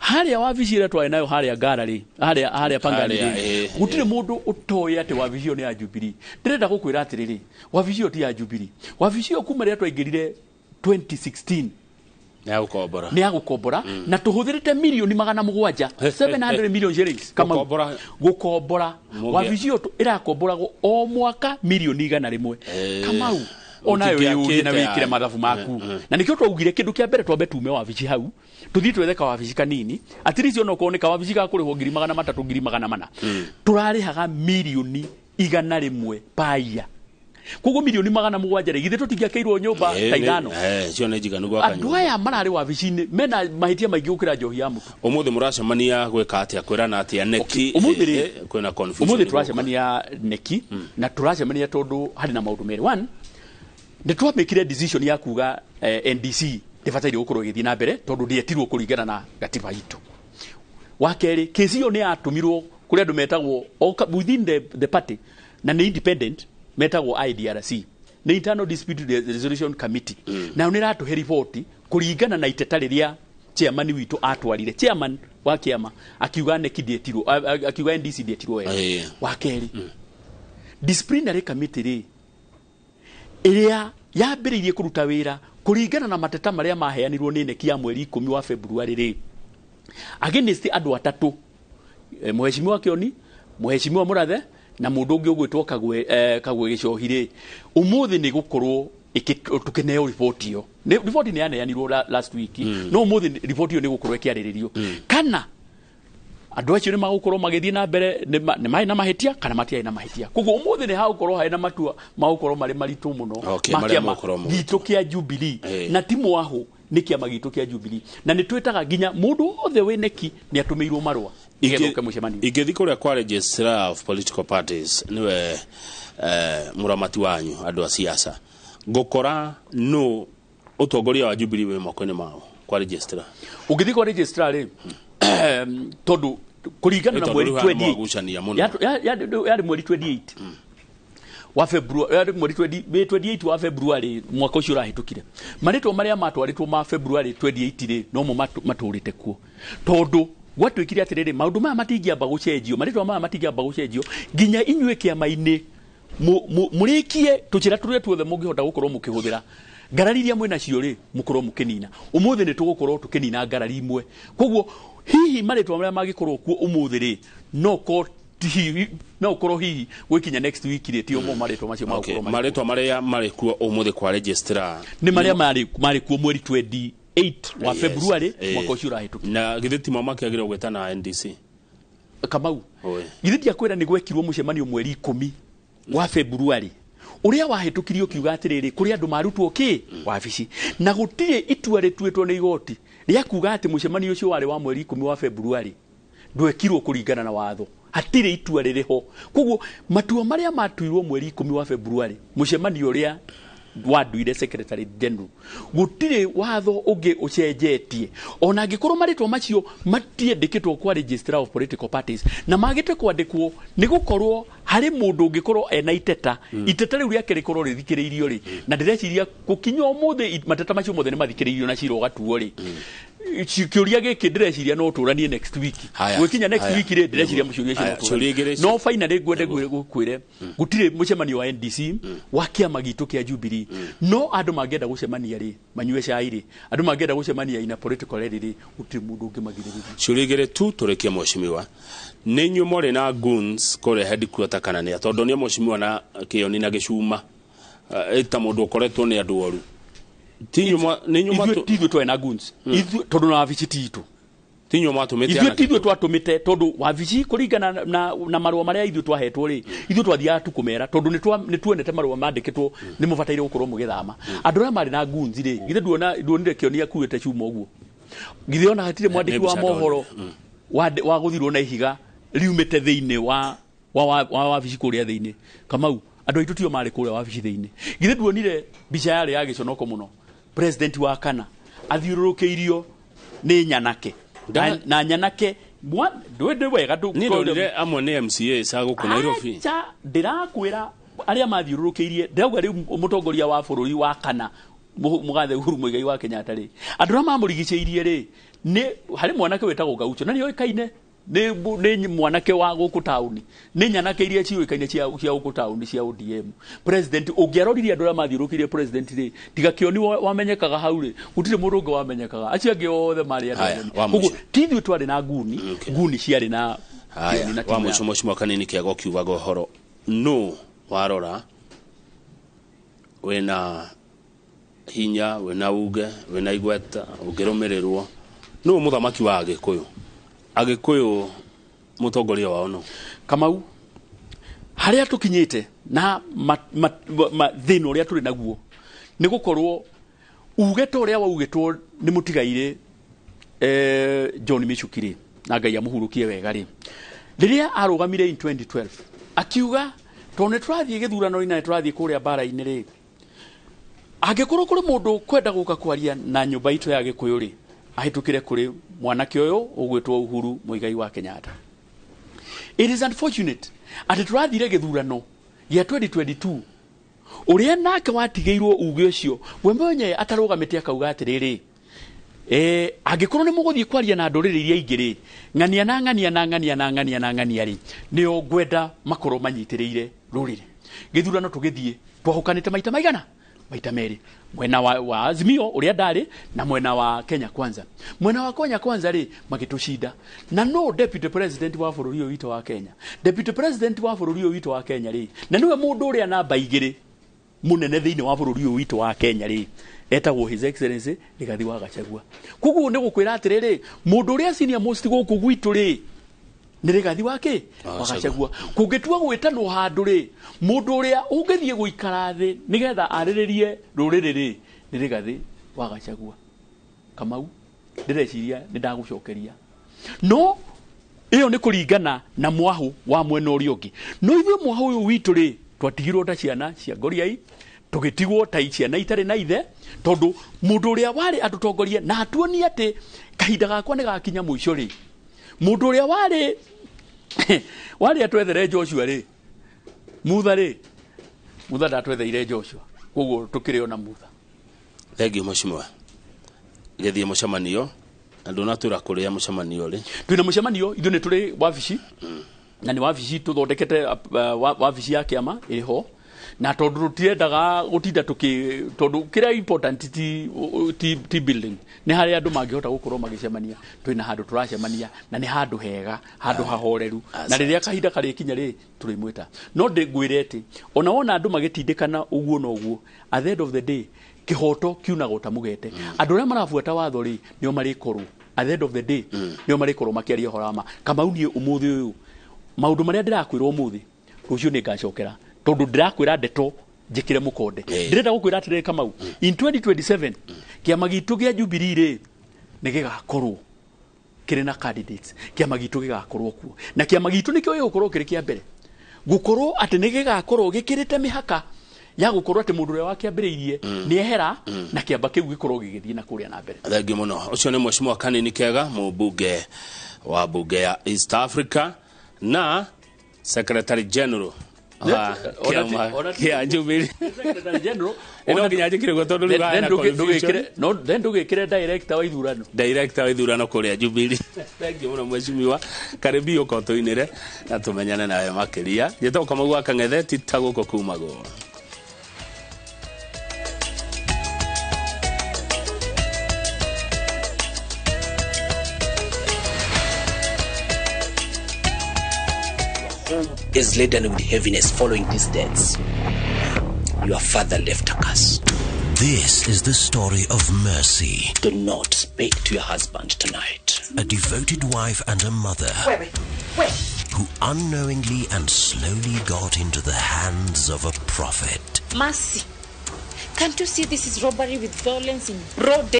B: Harĩa wabici ĩrĩa twarĩ nayo harĩa Ngara rĩ, harĩa Pangani rĩ, gũtirĩ mũndũ ũtoĩ atĩ wabici ĩyo nĩ ya Jubilee. Ndĩrenda gũkwĩra atĩrĩrĩ, wabici ĩyo ti ya Jubilee. Wabici ĩyo kuma rĩrĩa twaingĩrire 2016
A: nĩ
B: ya gũkombora na tũhũthĩrĩte mirioni 700, 700 million shillings Kamau gũkombora. Wabici ĩyo ĩrakomboragwo o mwaka mirioni 100. Kamau ona wĩyũrie na wĩkĩre mathabu maku. Na nĩkĩo twaugire kĩndũ kĩa mbere twambe tume wabici hau tũthiĩ twethe kawabici kanini at least ona okorwo nĩ kawabici ga kũrĩhwo 300,000 400,000. Tũrarĩhaga mirioni 100 paia. Koguo mirioni 700 rĩ githĩ tũtingĩakĩirwo nyũmba ta ithano.
A: Cio nĩ njiganu gwaka nyũmba.
B: Andũ aya mararĩ wabici-inĩ mena mahĩtia maingĩ gũkĩra njohi ya mũtu.
A: Ũmũthĩ mũracemania gwĩka atĩa kwĩrana atĩa neki?
B: Ũmũthĩ rĩ
A: kwĩna confusion.
B: Ũmũthĩ tũracemania neki na tũracemania tondũ harĩ na maũndũ merĩ. One, nĩ twamĩkire decision ya kuga NDC ndĩbataire gũkorwo ĩgĩthiĩ na mbere tondũ ndĩetirwo kũringana na gatiba itũ. Wa kerĩ, kesi ĩyo nĩ yatũmirwo kũrĩ andũ metagwo within the party na nĩ independent metagwo IDRC, nĩ Internal Dispute Resolution Committee. Nayo nĩ ĩratũhe riboti kũringana na iteta rĩrĩa chairman witũ atwarire. Chairman wa kĩama akiuga neki ndĩetirwo, akiuga NDC ndĩetirwo wega. Wa kerĩ, disciplinary committee rĩ ĩrĩa yambĩrĩirie kũruta wĩra kũringana na mateta marĩa maheanirwo nĩ neki ya mweri 10 wa February rĩ against andũ atatũ, Mheshimiwa Kioni, Mheshimiwa Murathe na mũndũ ũngĩ ũgwĩtwo Kagwe Gĩcohi rĩ ũmũthĩ nĩ gũkorwo tũkĩneo riboti ĩyo. Riboti nĩ yaneanirwo last week no ũmũthĩ riboti ĩyo nĩ gũkorwo ĩkĩarĩrĩrio kana andũ acio nĩ magũkorwo magĩthiĩ na mbere nĩ marĩ na mahĩtia kana matiarĩ na mahĩtia. Koguo ũmũthĩ nĩ hagũkorwo harĩ na matua magũkorwo marĩ maritũ mũno ma kĩama gitũ kĩa Jubilee na ti mwahũ nĩ kĩama gitũ kĩa Jubilee na nĩ twĩtaga nginya mũndũ wothe wĩ neki nĩ atũmĩirwo marũa nĩgetha oke mũcemanio.
A: Ingĩthiĩ kũrĩa kwa Registrar of Political Parties nĩwe mũramati wanyu andũ a siasa ngũkora no ũtongoria wa Jubilee wĩ moko-inĩ mao kwa registrar.
B: Ũngĩthiĩ kwa registrar rĩ tondũ kũringana na mweri 28 yarĩ mweri 28 wa February, yarĩ mweri 28 wa February mwaka ũcio ũrahĩtũkire. Marĩtwa marĩa matwarĩtwo ma February 28 rĩ nomo matũrĩte kuo tondũ Gwatuĩkire atĩrĩrĩ, maũndũ maya matingĩamba gũcenjio, marĩtwa maya matingĩamba gũcenjio nginya inyuĩ kĩama-inĩ mũrĩkie tũcĩra tũrĩa tuothe mũngĩhota gũkorwo mũkĩhũthĩra ngarari iria mwĩ nacio rĩ, mũkorwo mũkĩnina. Ũmũthĩ nĩ tũgũkorwo tũkĩnina ngarari imwe. Koguo hihi marĩtwa marĩa mangĩkorwo kuo ũmũthĩ rĩ, no korwo hihi gwĩkinya next week rĩ, ti mo marĩtwa macio magũkorwo marĩ
A: marĩtwa marĩa marĩ kuo ũmũthĩ kwa registrar
B: nĩ marĩa marĩ kuo mweri 28 wa February mwaka ũcio ũrahĩtũkire.
A: Na githĩ ti mo makĩagĩrĩirwo gwĩtana NDC?
B: Kamau, githĩ ndiakwĩra nĩ gwekirwo mũcemanio mweri 10 wa February ũrĩa wahĩtũkirio ũkiuga atĩrĩrĩ, kũrĩ andũ marutwo kĩ wabici, na gũtirĩ itua rĩtuĩtwo nĩ igoti rĩa kuga atĩ mũcemanio ũcio warĩ wa mweri 10 wa February ndwekirwo kũringana na watho. Hatirĩ itua rĩrĩ ho. Koguo matua marĩa matuirwo mweri 10 wa February, mũcemanio ũrĩa wanduire secretary general, gũtirĩ watho ũngĩ ũcenjetie. Ona angĩkorwo marĩtwa macio matiendĩkĩtwo kwa registrar of political parties na magĩte kwandĩkwo, nĩ gũkorwo harĩ mũndũ ũngĩkorwo ena iteta, iteta rĩu rĩake rĩkorwo rĩthikĩrĩirio rĩ, na ndĩreciria gũkinya ũmũthĩ mateta macio mothe nĩ mathikĩrĩirio na cira ũgatuo rĩ. Kĩũria gĩkĩ ndĩreciria no tũranie next week. Gwĩkinya next week rĩ, ndĩreciria mũciũria ũcio no finally ngwende gũkwĩre gũtirĩ mũcemanio wa NDC wa kĩama gitũ kĩa Jubilee. No andũ mangĩenda gũcemania rĩ, manyue cai rĩ, andũ mangĩenda gũcemania ina political rally rĩ, gũtirĩ mũndũ ũngĩmagirĩrĩria.
A: Ciũria igĩrĩ tu tũrĩkie mheshimiwa. Nĩ inyuĩ mwarĩ na goons kũrĩa headquarter kana nĩa? Tondũ nĩ mheshimiwa na Kĩoni na Gĩcuma ta mũndũ ũkoretwo nĩ andũ oru.
B: Ithuĩ twarĩ na goons. Tondũ na wabici ti itũ.
A: Ti inyuĩ mwatũmĩte
B: anake? Ithuĩ ti ithuĩ twatũmĩte, tondũ wabici kũringana na marũa marĩa ithuĩ twahetwo rĩ, ithuĩ twathiaga tu kũmera, tondũ nĩ tuonete marũa mandĩkĩtwo nĩ mũbataire gũkorwo mũgĩthama. Andũ arĩa marĩ na goons rĩ, githĩ nduonire Kĩoni akuĩte cuma ũguo? Githĩ ona hatirĩ mwandĩki wa mohoro wa gũthirwo na ihiga riumĩte thĩinĩ wa wabici kũrĩa thĩinĩ? Kamau, andũ aitũ tio marĩ kũrĩa wabici thĩinĩ. Githĩ nduonire mbica yarĩ ya gĩconoko mũno, president wa kana athiũrũrũkĩirio nĩ nyanake na nyanake ndwende wega
A: nĩ ndonire amwe nĩ MCA ca gũkũ Nairobi.
B: Acha, ndĩrakwĩra arĩa mathiũrũrũkĩirie, ndĩrauga rĩu mũtongoria wa bũrũri wa kana mũgathe Uhuru Muigai wa Kenyatta rĩ, andũ arĩa mamũrigicĩirie rĩ, nĩ harĩ mwanake wĩtagwo Gaucho na nĩoĩkaine nĩ mwanake wa gũkũ taũni, nĩ nyanake iria ciũĩkaine cia gũkũ taũni cia ODM. President ũngĩaroririe andũ arĩa mathiũrũkĩirie president rĩ, tiga Kĩoni wamenyekaga hau rĩ, gũtirĩ mũndũ ũngĩ wamenyekaga, acio angĩ othe marĩ andũ. Koguo ti ithuĩ twarĩ na nguni, nguni ciarĩ na Kĩoni na
A: wa mũico. Mheshimiwa Kanini Kĩago kiugaga ũhoro no warora wĩna hinya, wĩna uge, wĩna igweta, ũngĩrũmĩrĩrwo, nũ mũthamaki wa Agĩkũyũ? Agĩkũyũ mũtongoria wao no
B: Kamau, harĩa tũkinyĩte na thĩna ũrĩa tũrĩ naguo nĩ gũkorwo uge ta ũrĩa waugĩtwo nĩ mũtigairĩ John Michuki rĩ, na Ngai amũhurũkie wega rĩ, rĩrĩa arũgamire in 2012 akiuga tondũ nĩ tũrathiĩ gĩthurano-inĩ na nĩ tũrathiĩ kũrĩa mbara-inĩ rĩ, angĩkorwo kũrĩ mũndũ kwenda gũka kwaria na nyũmba itũ ya Gĩkũyũ rĩ, ahĩtũkĩre kũrĩ mwanake ũyũ ũgwĩtwo Uhuru Muigai wa Kenyatta. It is unfortunate atĩ tũrathire gĩthurano gĩa 2022 ũrĩa nake watigĩirwo uge ũcio we mwenyewe atarũgamĩte akauga atĩrĩrĩ, angĩkorwo nĩ mũgũthiĩ kwaria na ndũrĩrĩ iria ingĩ rĩ, ng'ania na ng'ania na ng'ania na ng'ania na ng'ania rĩ, nĩo ngwenda makorwo manyitĩrĩire rũrĩrĩ. Gĩthurano tũgĩthiĩ twahũkanĩte maita maigana? Maita merĩ, mwena wa Azimio ũrĩa ndarĩ na mwena wa Kenya Kwanza. Mwena wa Kenya Kwanza rĩ magĩtũcinda. Na no deputy president wa bũrũri ũyũ witũ wa Kenya, deputy president wa bũrũri ũyũ witũ wa Kenya rĩ, na nĩwe mũndũ ũrĩa namba igĩrĩ mũnene thĩinĩ wa bũrũri ũyũ witũ wa Kenya rĩ, etagwo His Excellency Rigathi wa Gachagua. Koguo nĩ gũkwĩra atĩrĩrĩ, mũndũ ũrĩa senior most gũkũ gwitũ rĩ nĩ Rigathi wa kĩ? Wa Gachagua. Kũngĩtua gwĩtanwo handũ rĩ, mũndũ ũrĩa ũngĩthiĩ gũikara thĩ nĩgetha arĩrĩrie rũrĩrĩ rĩ, nĩ Rigathi wa Gachagua. Kamau, ndĩreciria nĩ ndagũcokeria. No ĩyo nĩ kũringana na mwahũ wa mwena ũrĩa ũngĩ. No ithuĩ mwahũ ũyũ witũ rĩ, twatigirwo ta ciana cia ngoriai, tũgĩtigwo ta ciana itarĩ na ithe, tondũ mũndũ ũrĩa warĩ atũtongorie na atuonie atĩ kahinda gakwa nĩ gakinya mũico rĩ, mũndũ ũrĩa warĩ atwethere Joshua rĩ, Mutha rĩ, Mutha ndatwetheire Joshua, koguo tũkĩrĩ ona Mutha.
A: Thengiũ mheshimiwa. Gĩthiĩ mũcemanio Na ndũnatwĩra kũrĩa mũcemanio ũrĩ.
B: Twĩna mũcemanio, ithuĩ nĩ tũrĩ wabici, na nĩ wabici tũthondekete, wabici ya kĩama ĩrĩ ho, na tondũ tũtiendaga gũtinda tũkĩ, tondũ kĩrĩa important ti building, nĩ harĩa andũ mangĩhota gũkorwo magĩcemania. Twĩna handũ tũracemania, na nĩ handũ hega, handũ hahoreru, na rĩrĩa kahinda karĩkinya rĩ, tũrĩmwĩta. No ngwĩre atĩ ona wona andũ magĩtindĩkana ũguo na ũguo, at the end of the day kĩhoto kiunagwo ta mũgete. Andũ arĩa marabuata watho rĩ, nĩo marĩkorwo at the end of the day, nĩo marĩkorwo makĩaria ũhoro wa ma. Kamau, niĩ ũmũthĩ ũyũ maũndũ marĩa ndĩrakwĩra ũmũthĩ, rũciũ nĩ ngacokera, tondũ ndĩrakwĩra ndeto njĩkĩre mũkonde. Ndĩrenda gũkwĩra atĩrĩrĩ Kamau, in 2027 kĩama gitũ kĩa Jubilee rĩ, nĩ gĩgakorwo kĩrĩ na candidates. Kĩama gitũ gĩgakorwo kuo, na kĩama gitũ nĩkĩo gĩgũkorwo kĩrĩ kĩa mbere gũkorwo atĩ nĩ gĩgakorwo gĩkĩrĩte mĩhaka ya gũkorwo atĩ mũndũ ũrĩa wakĩambĩrĩirie nĩ ehera, na kĩamba kĩu gĩkorwo gĩgĩthiĩ na kũrĩa na mbere.
A: Thengiũ mũno. Ũcio nĩ Mheshimiwa Kanini Kega, mũmbunge wa bunge ya East Africa na Secretary General wa kĩama kĩa Jubilee.
B: Secretary General.
A: No nginya njĩkĩre guo tondũ rĩu hena confusion.
B: No then ndũgĩkĩre director wa ithurano.
A: Director wa ithurano kũrĩa Jubilee. Thengiũ mũno mheshimiwa, karibu ũka ũtũinĩre na tũmenyane nawe makĩria. Njĩtagwo Kamau wa Kang'ethe, ti ta gũkũ kumagwo.
F: Is laden with heaviness following these deaths. Your father left a curse.
R: This is the story of Mercy.
F: Do not speak to your husband tonight.
R: A devoted wife and a mother.
K: Wait.
R: Who unknowingly and slowly got into the hands of a prophet.
I: Mercy, can't you see this is robbery with violence in broad day?